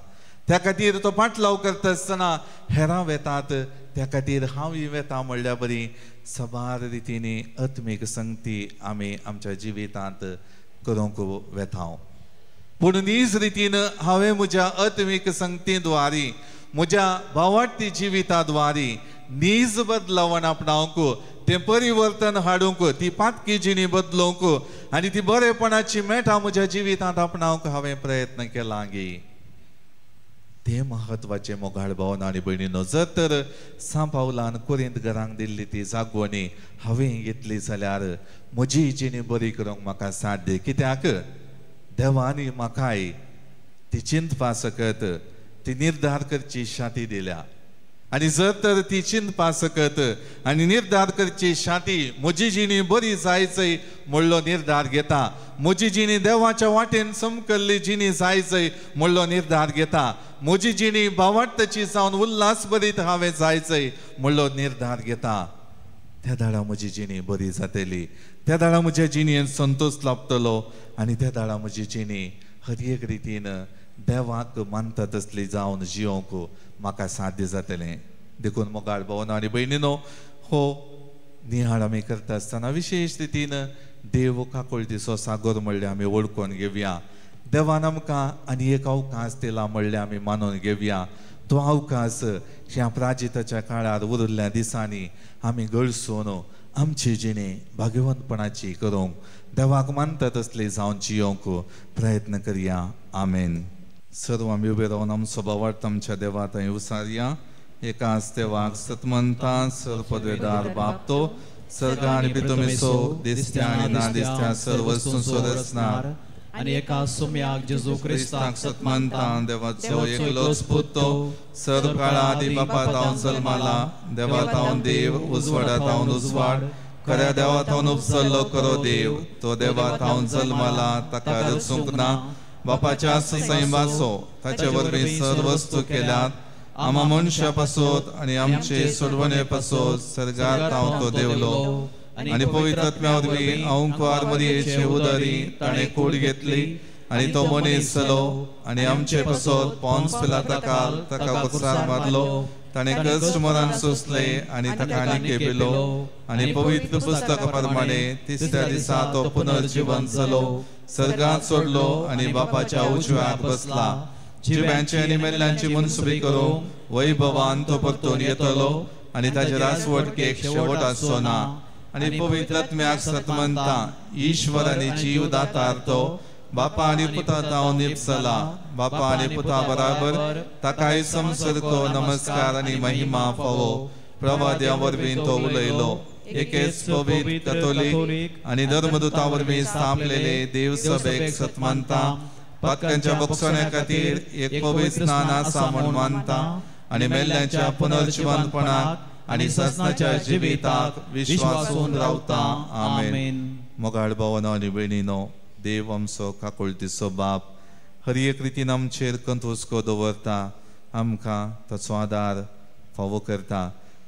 त्या खातीर तो पाटलाव करता आसतना हेरां वेतात, त्या खातीर हांवूय वेता म्हणल्या बरी सबार रितींनी आत्मीक संगती आमी आमच्या जिवितांत करूंक वेता. पूण नीज रितीन हांवें म्हज्या आत्मीक संगतीद्वारी म्हज्या भावार्थी जिविताद्वारी नीज बदलावण आपणावंक, तें परिवर्तन हाडूंक, ती पातकी जिणी बदलोवंक आनी ती बरेपणाची मेटां म्हज्या जिवितांत आपणावंक हांवें प्रयत्न केला गी. तें म्हत्वाचें मोगाळ भावना आनी भयणीनो. जर तर सांपावलान कोरिंत घरांक दिल्ली ती जागवणी हांवें घेतली जाल्यार म्हजी जिणी बरी करूंक म्हाका साध्य. कित्याक देवानी म्हाकाय ती चिंतपा सकत ती निर्धार करची शाती दिल्या. आनी जर तर ती चिंतपा सकत आनी निर्धार करची शाती म्हजी जिणी बरी जायचय म्हणलो निर्धार घेता, म्हजी जिणी देवाच्या वाटेन समकल्ली जिणी जायचय म्हणलो निर्धार घेता, म्हजी जिणी भावार्थाची जावन उल्हास बरीत हांवें जायचय म्हणलो निर्धार घेता, त्या दाडा म्हजी जिणी बरी जातली, त्या दाडा म्हज्या जिणेन संतोश लाभतलो आनी त्या दाडा म्हजी जिणी हर एक रितीन देवाक मानता तसली जावन जियोंक म्हाका साध्य जातलें. देखून मोगाळ भावना आनी भयणीनो, हो निहाळ आमी करता आसतना विशेश रितीन देव काकुळटीचो सागर म्हणल्यार आमी वळखून घेवया. देवान आमकां आनी एक अवकाश दिला म्हणल्यार आमी मानून घेवया. तो अवकाश ह्या प्राजिताच्या काळार उरिल्ल्या दिसांनी आमी गळसून आमची जिणे भाग्यवंतपणाची करूंक देवाक मानता तसली जावन जियोंक प्रयत्न करया. आमेन. सर्व आमी उबे रावन आमचो भावार्थ आमच्या देवा थंय उसारया. एकाच देवाक सतमंता सर्व पदवेदार बाप तो सर्ग आनी पितुमेसो दिसत्या आनी ना दिसत्या सर्व वस्तूंचो रचणार आनी एका सोम्याक जेजू क्रिस्ताक सतमंता देवाचो एकलोच पूत तो सर्व काळा आदी बापा तावन जल्माला, देवा तावन देव, उजवाडा तावन उजवाड, खऱ्या देवा तावन उपसल्लो खरो देव, तो देवा तावन जल्माला, ताका रचूंक ना, बापाच्या सैमाचो ताचे वरवीं सर्व वस्तू केल्यात, आमा मनशा पासत आनी आमचे सोडवणे पासत सर्गार तावन तो देवलो, आनी पवित्र आत्म्या वरवीं अंकुआर मरियेचे उदरी ताणें कूड घेतली आनी तो मनीस जालो आनी आमचे पासत पोन्स पिलाता ताका कुर्सार मारलो. ताणें कश्ट मरण सोंसले आनी ताका आनी केपिलो आनी पवित्र पुस्तका प्रमाणे तिसऱ्या दिसा तो पुनर्जिवंत जालो, सर्गांत सोडलो आनी बापाच्या उजव्याक बसला. जिव्यांची आनी मेल्ल्यांची मनसुबी करूंक वैभवान तो परतून येतलो आनी ताचे रासवटकेक शेवट आसचो ना. आनी पवित्र आत्म्याक सतमनता ईश्वर आनी जीव दातार तो बापा आनी पुता तावन निपसला. बापा आनी पुता बराबर ताकाय समसरको नमस्कार आनी महिमा फावो. प्रवाद्या वरवीं तो उलयलो. एकेच पवित्र कथोलीक आनी धर्मदूता वरवीं स्थापलेले देवसभेक सतमानता. पातकांच्या बक्षण्या खातीर एक पवित्र स्नान आसा म्हूण मानता आनी मेल्ल्यांच्या पुनर्जिवंतपणाक आनी सासणाच्या जिविताक विश्वासून रावता. आमेन. मोगाळ भावानो आनी भयणीनो, देव आमचो काकुळतीचो बाप हर एक रितीन आमचेर कंतुस्को दवरता, आमकां ताचो आदार फावो करता.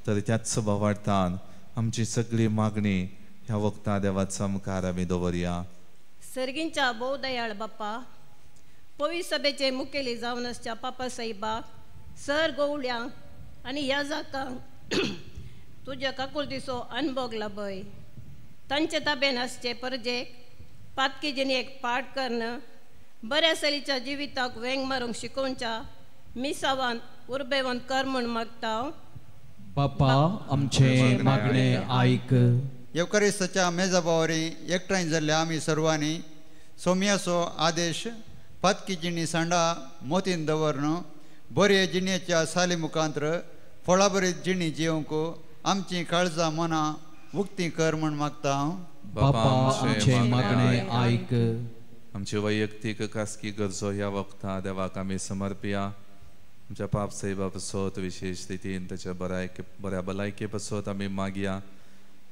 तर त्याच भावार्थान आमची सगळी मागणी ह्या वखता देवाचा मुखार आमी दवरया. सर्गींच्या भोव दयाळ बाप्पा, पवित्र सभेचे मुखेली जावन आसच्या पापा साहेबाक, सर गोवळ्यांक आनी ह्या जाकांक तुज्या काकुळतीचो अनभोग लाभय. तांचे ताबेन आसचे परजेक पातकी जिणेक पाठ कर्ण बऱ्या सलीच्या जिविताक वेंग मारूंक शिकोवच्या मिसावान उर्बेवंत कर म्हूण मागता. बापा आमचे मागणे आयक. येवकारिस्ताच्या मेजाबावरी एकठांय जाल्ल्या आमी सर्वांनी सोम्याचो आदेश पातकी जिणी सांडा मोतीन दवरन बरे जिणेच्या साली मुखांत्र फळाबरीत जिणी जिवंक आमची काळजां मनां उक्ती कर म्हूण मागता हांव. बापा आमचे मागणे आयक. आमची वैयक्तीक खासगी गरजो ह्या वखता देवाक आमी समर्पया. आमच्या पाप साहेबा पासत विशेश रितीन ताच्या बऱ्या भलायके पासत आमी मागया.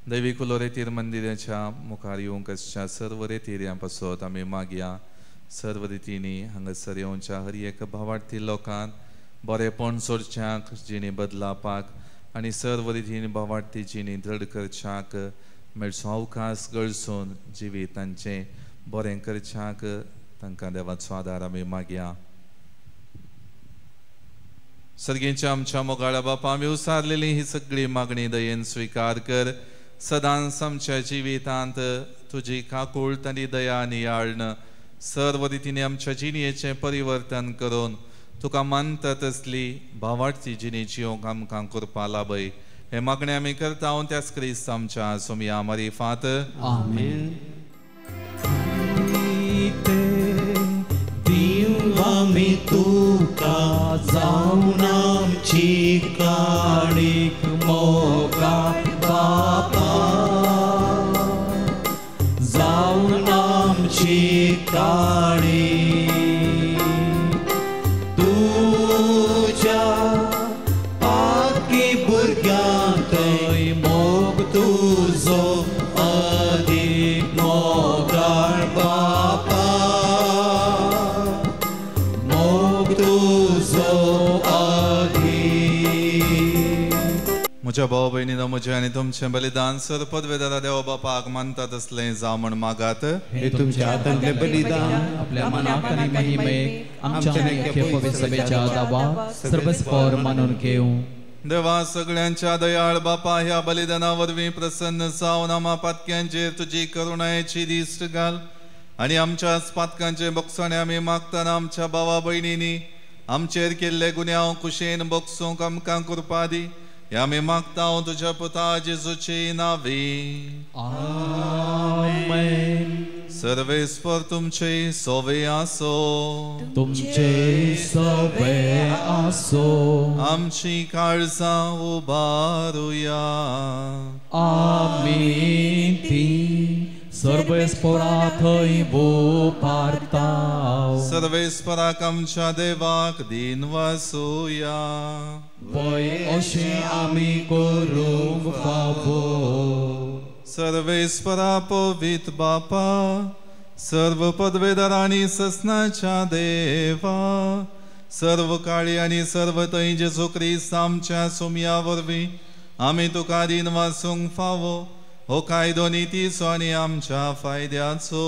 दैवी कुलो रेतीर मंदिराच्या मुखार येवंक आसच्या सर्व रेतिऱ्यां पासत आमी मागया. सर्व रितींनी हांगासर येवच्या हर एक भावार्थी लोकांक बरेपण सोडच्याक, जिणी बदलापाक आनी सर्व रितीन भावार्थी जिणी दृढ करच्याक मेळचो अवकाश गळसून जिवीत तांचें बरें करच्याक तांकां देवाचो आदार आमी मागया. सर्गींच्या आमच्या मोगाळा बापा, आमी उसारलेली ही सगळी मागणी दयेन स्विकार कर. सदांच आमच्या जिवितांत तुजी काकूळट आनी दया नियाळन सर्व रितीने आमच्या जिणेचें परिवर्तन करून तुका मानता तसली भावार्थी जिणी जिवंक आमकां करपा लाभय. हे मागणे आमी करता त्याच क्रिस्त आमच्या सोमया मारिफात. आमेन. आमी तुका जावन आमची काणीक मोगा बापा, जावन आमची काणी तुज्या पाकी भुरग्यांकय मोग तुजो अदीक मोगाळ बापा, मोग तुजो अदीक. म्हज्या भाव भयणीनो, म्हजें आनी तुमचें बलिदान सर पदवेदारा देव बापाक मानता तसलें जावं म्हूण मागात. हे तुमच्या हातांतलें बलिदान आपल्या मनाक आनी महिमेक आमच्या पवित्र सभेच्या दावा सर्वस्पर मानून घेवं. देवा सगळ्यांच्या दयाळ बापा, ह्या बलिदाना वरवीं प्रसन्न जावन आमा पातक्यांचेर तुजी करुणायेची दिश्ट घाल आनी आमच्याच पातकांचे बक्षणे आमी मागतना आमच्या भावा भयणींनी आमचेर केल्ले गुन्यांव कुशेन बक्षूंक आमकां कृपा दी. ह्या आमी मागता तुज्या पुता जेजूचे नांवी. आमेन. सर्वेस्पर तुमचे सोवे आसो. तुमचे सोवे आसो. आमची काळजां उबारुया. आमी ती सर्वेस्परा थंय उबारता. सर्वेस्पराक आमच्या देवाक दीन वासुया. वय अशें आमी करूंक फावो. सर्वेस्परा पवित्र बापा, सर्व पदवेदार आनी ससनाच्या देवा, सर्व काळी आनी सर्व थंय जेजू क्रिस्त आमच्या सोमया वरवीं आमी तुका दीन वासूंक फावो हो कायदो नितीचो आनी आमच्या फायद्याचो.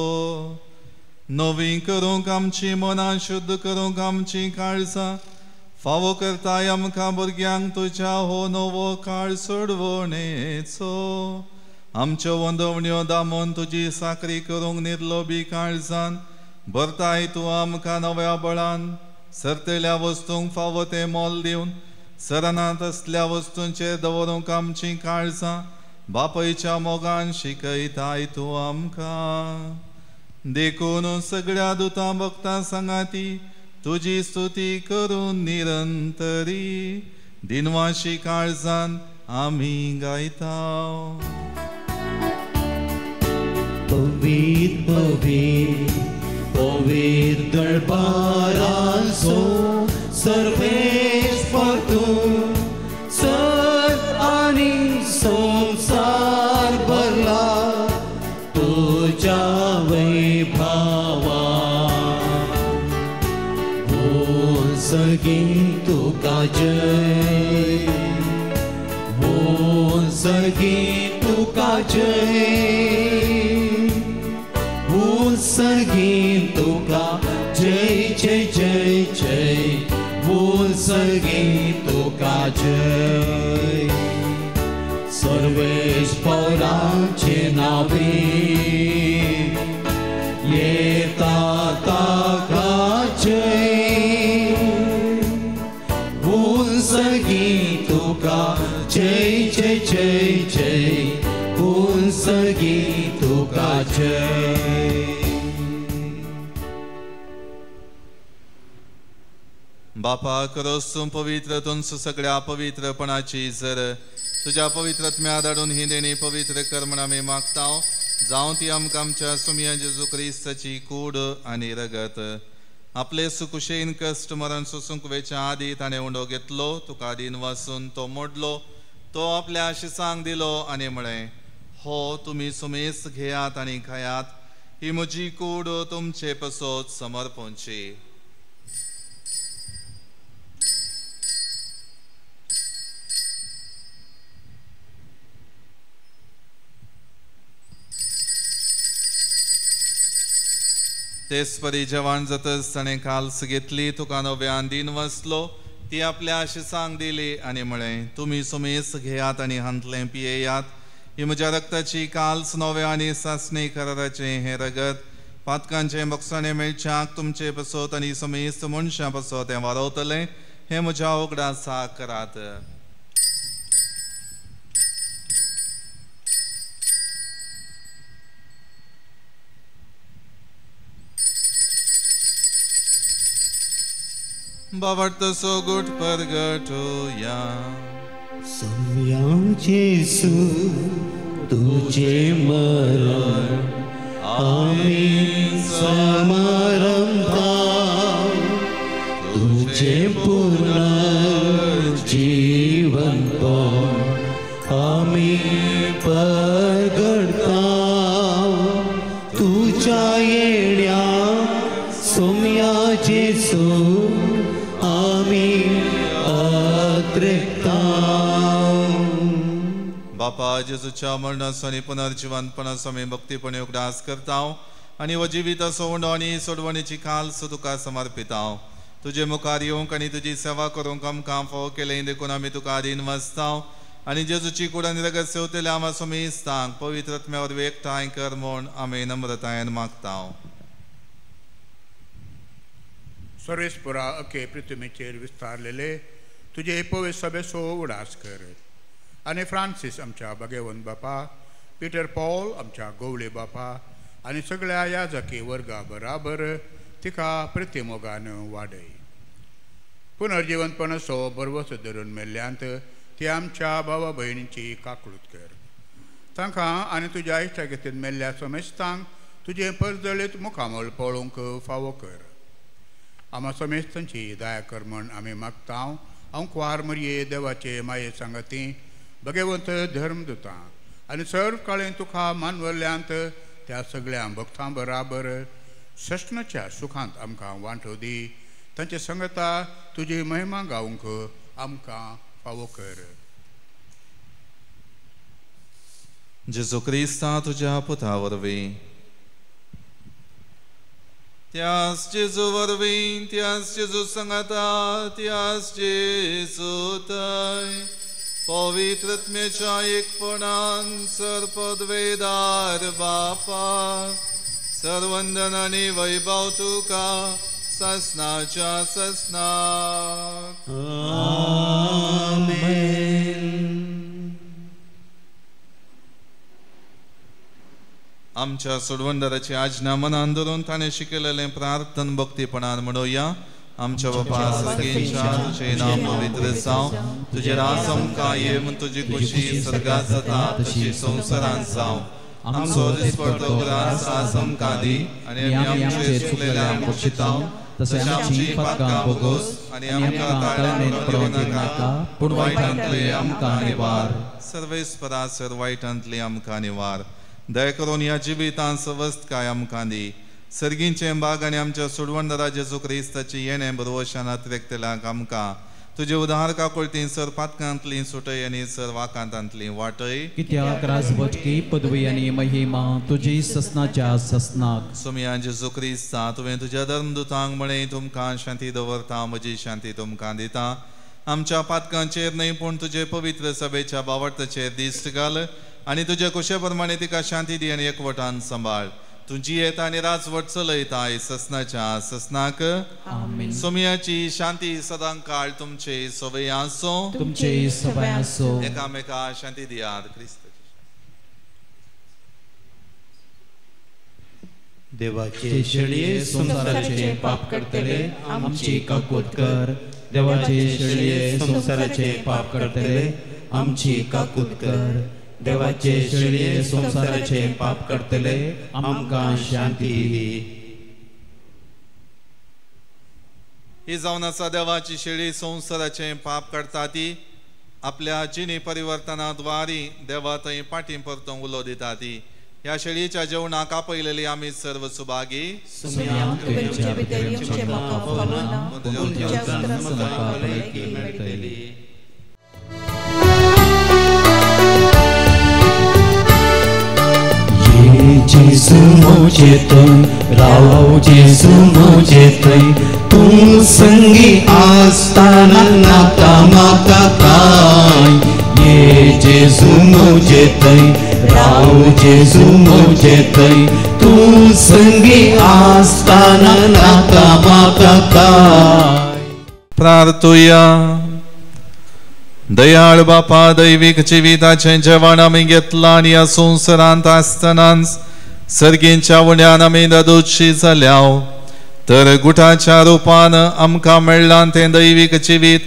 नवी करूंक आमची मनां, शुद्ध करूंक आमची काळजां, फावो करताय आमकां भुरग्यांक तुज्या हो नवो काळ सोडवणेचो. आमच्यो वंदवण्यो दामून तुजी साकरी करूंक निर्लोबी काळजान भरताय तूं आमकां नव्या बळान. सरतेल्या वस्तूंक फावो तें मोल दिवन सरना तसल्या वस्तूंचेर दवरूंक आमचीं काळजां बापयच्या मोगान शिकयताय तूं आमकां. देखून सगळ्या दुतां भक्तां सांगाती तुजी स्तुती करून निरंतरी दिनवाशी काळजान आमी गायता. पवित्र पवित्र पवित्र दरबाराचो सर्वेस्पर तूं सत आनी संवसार भरला तुज्या वैभवा. बोल सर्गी तुका जय, बोल सर्गी तुका जय, बोल सर्गी तुका जय जय जय जय, बोल सर्गी तुका जय. सर्वेस्पराचे नावे येता ताका जय, बोल सर्गी तुका जय जय जय जय, बोल सर्गी तुका जय. बापा करोस तूं पवित्र तुमचो सगळ्या पवित्रपणाची जर तुज्या पवित्रत्म्या धाडून ही देणी पवित्र कर म्हण आमी मागता. जावं ती आमकां आमच्या सुमया जेजू क्रिस्ताची कूड आनी रगत. आपले सुकुशेन कश्ट मरण सोसूंक वेच्या आदी ताणें उंडो घेतलो, तुका दिन वासून तो मोडलो, तो आपल्या आशिसांक दिलो आनी म्हळें, हो तुमी सुमेस घेयात आनी खायात, ही म्हजी कूड तुमचे पसत समर्पणची. तेच परी जेवण जातच ताणें काल्स घेतली, तुका नव्यान दिन वसलो, ती आपल्या आशिसांक दिली आनी म्हळें, तुमी सुमेस घेयात आनी हांतलें पियेयात, ही म्हज्या रक्ताची काल्स नव्या आनी सासणी कराराचें हें रगत पातकांचें बक्षाणें मेळच्याक तुमचे पसत आनी सुमेस्त मनशां पसत हें वारवतलें, हें म्हज्या उगडासाक करात. बाबट तसो गुट परगटोया. सोम्या जेसू तुझे मरण आमी समारंभा, तुझे पुनर्जीवन आमी परगडता. तुझ्या येण्या सोम्या जेसू आमी अत्रेकता. बापा जेजूच्या मरणाचो आनी पुनर्जिवनपणाचो आमी भक्तीपणे उगडास करता आनी हो जिविताचो उंडो आनी सोडवणेची काल्स तुका समर्पिता. तुजे मुखार येवंक आनी तुजी सेवा करूंक आमकां फावो केलें देखून आमी तुका आदीन वाचता आनी जेजूची कूड आनी रगत सेवतल्या आमा सुमेस्तांक पवित्र आत्म्या वरवीं एकठांय कर म्हूण आमी नम्रतायेन मागता. सर्वेस्परा अखे पृथ्वीचेर विस्तारलेले तुजे पवित्र सभेचो उडास कर आनी फ्रांसीस आमच्या भगेवंत बापा, पिटर पॉल आमच्या गोवळे बापा आनी सगळ्या याजकी वर्गा बराबर तिका प्रतिमोगान वाडय. पुनर्जिवनपणाचो भरवसो धरून मेल्ल्यांत ती आमच्या भावा भयणींची काकळूत कर. तांकां आनी तुज्या इश्टागतीन मेल्ल्या समेस्तांक तुजें परजळीत मुखामळ पळोवंक फावो कर. आमा समेस्तांची दया कर म्हण आमी मागता. हांव कुवार मरये देवाचे माये सांगती भगवंत धर्मदुतां आनी सर्व काळें तुका मानवल्ल्यांत त्या सगळ्या भक्तां बराबर सस्नाच्या सुखांत आमकां वांटो दी. तांचे संगता तुजी महिमा गावंक आमकां फावो कर. जेजू क्रिस्ता तुज्या पुता वरवीं, त्यास जेजू वरवीं, त्यास जेजू सांगाता, त्यास जेजू थंय पवित्र आत्म्याच्या एकपणान सर्पद्वेदार बापा सर्वंदन आनी वैभव तुका ससनाच्या ससनाक. आमेन. आमच्या सोडवणदाराची आज्ञा मनान धरून ताणें शिकयलेलें प्रार्थन भक्तीपणान म्हणोया. आमच्या बापा सर्गेच्या, तुजें नांव पवित्र जावं, तुजें राज आमकां येवन, तुजी खुशी स्वर्गांत जाता तशी संवसारांत जावं. आमचो दिसपडतो ग्रास आज आमकां दी आनी आमी आमचे चुकलेल्यांक बक्षितांव तशें आमची पातकां भोगोस आनी आमकां ताळमेळ पडोवं नाका, पूण वायटांतले आमकां निवार. सर्वेस्परा सर वायटांतले आमकां निवार. दया करून ह्या जिवितांत सवस्तकाय आमकां दी. सर्गींचें बाग आनी आमच्या सोडवणदारा जेजू क्रिस्ताची येणें भरवशान अतिरेकतल्यांक आमकां तुजे उदार काकुळतीन सर पातकांतली सुटय आनी सर वाकांतांतली वाटय. कित्याक राजवटकी पदवी आनी महिमा तुजी ससनाच्या ससनाक. सोमया जेजू क्रिस्ता, तुवें तुज्या धर्मदुतांक म्हळें, तुमकां शांती दवरता, म्हजी शांती तुमकां दिता. आमच्या पातकांचेर न्हय पूण तुजे पवित्र सभेच्या बावडताचेर दिश्ट घाल आनी तुज्या कुशे प्रमाणे तिका शांती दी आनी एकवटान सांबाळ. तुजी येता आनी राजवट चलयताय ससनाच्या ससनाक. आमेन. सोमयाची शांती सदां काळ तुमचे सवय आसो, तुमचे सवय आसो. एकामेका शांती दियात. क्रिस्त देवाचे शेळये संवसाराचे पाप करतले आमची काकूत कर. देवाचे शेळये संवसाराचे पाप करतले आमची काकूत कर. देवाचे शेळये संवसाराचे पाप करतले आमकां शांती दी. ही जावन आसा देवाची शेळी संवसाराचे पाप करता ती आपल्या जिणे परिवर्तना द्वारी देवा थंय पाटी परतूंक उलो दिता ती. ह्या शेळीच्या जेवणाक आपयलेली आमी सर्व सुभागी. जेजू म्हजे थंय राव, जेजू म्हजे थंय, तूं संगी आसतना नाका म्हाका कांय. ये जेजू म्हजे थंय राव, जेजू म्हजे थंय, तूं संगी आसतना नाका म्हाका कांय. प्रार्थुया. दयाळ बापा, दैवीक जिविताचें जेवण आमी घेतलां आनी ह्या संवसारांत आसतनाच सर्गींच्या उण्यान आमी ददोशी जाल्या, तर गुटाच्या रुपान आमकां मेळ्ळां तें दैवीक जिवीत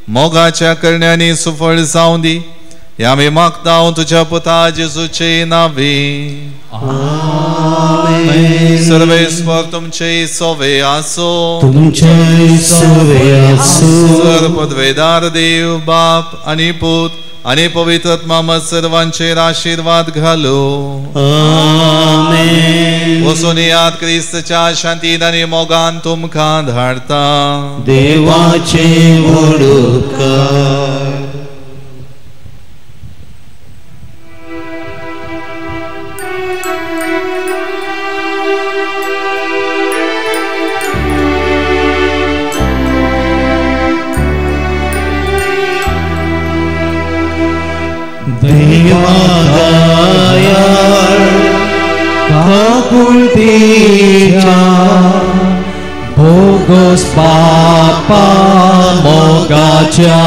मोगाच्या करण्यांनी सुफळ जावं दी. ह्या आमी मागता तुज्या पुता जेजूचे नांवे. सर्वेस्पर तुमचे सोवे आसो, तुमचे सोवे आसो. सर पदवेदार देव बाप आनी पूत आनी पवित्र आत्मा सर्वांचेर आशीर्वाद घालो. आमेन. वचून याद क्रिस्तच्या शांतीन आनी मोगान तुमकां धाडता. देवाचे वडूकार. देवादयाळ काकुळतीच्या भोगोस बापा मोगाच्या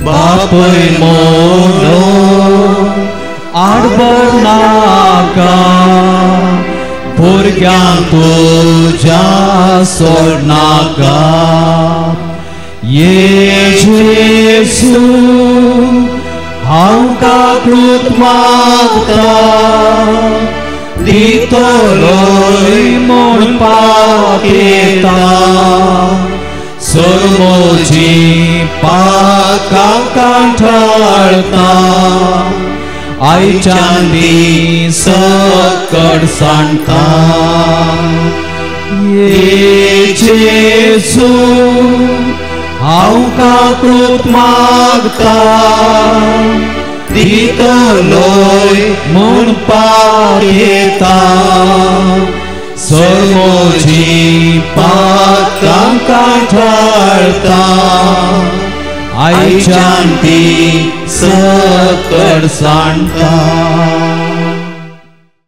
बापय मोनो आडबर नाका, भुरग्यांक तुज्या सोडनाका. ये जेजू हांव काकूत मागता, दितलोय म्हूण पातयेता. सोरमोजी पाकां कांठाळता, आयच्यान दी सकट सांडता. ये जेजू हांव काकूत मागता, दितलोय म्हूण पारयता सोमोजी पातकां कांठाळता आयच्यान ती सकड सांडता.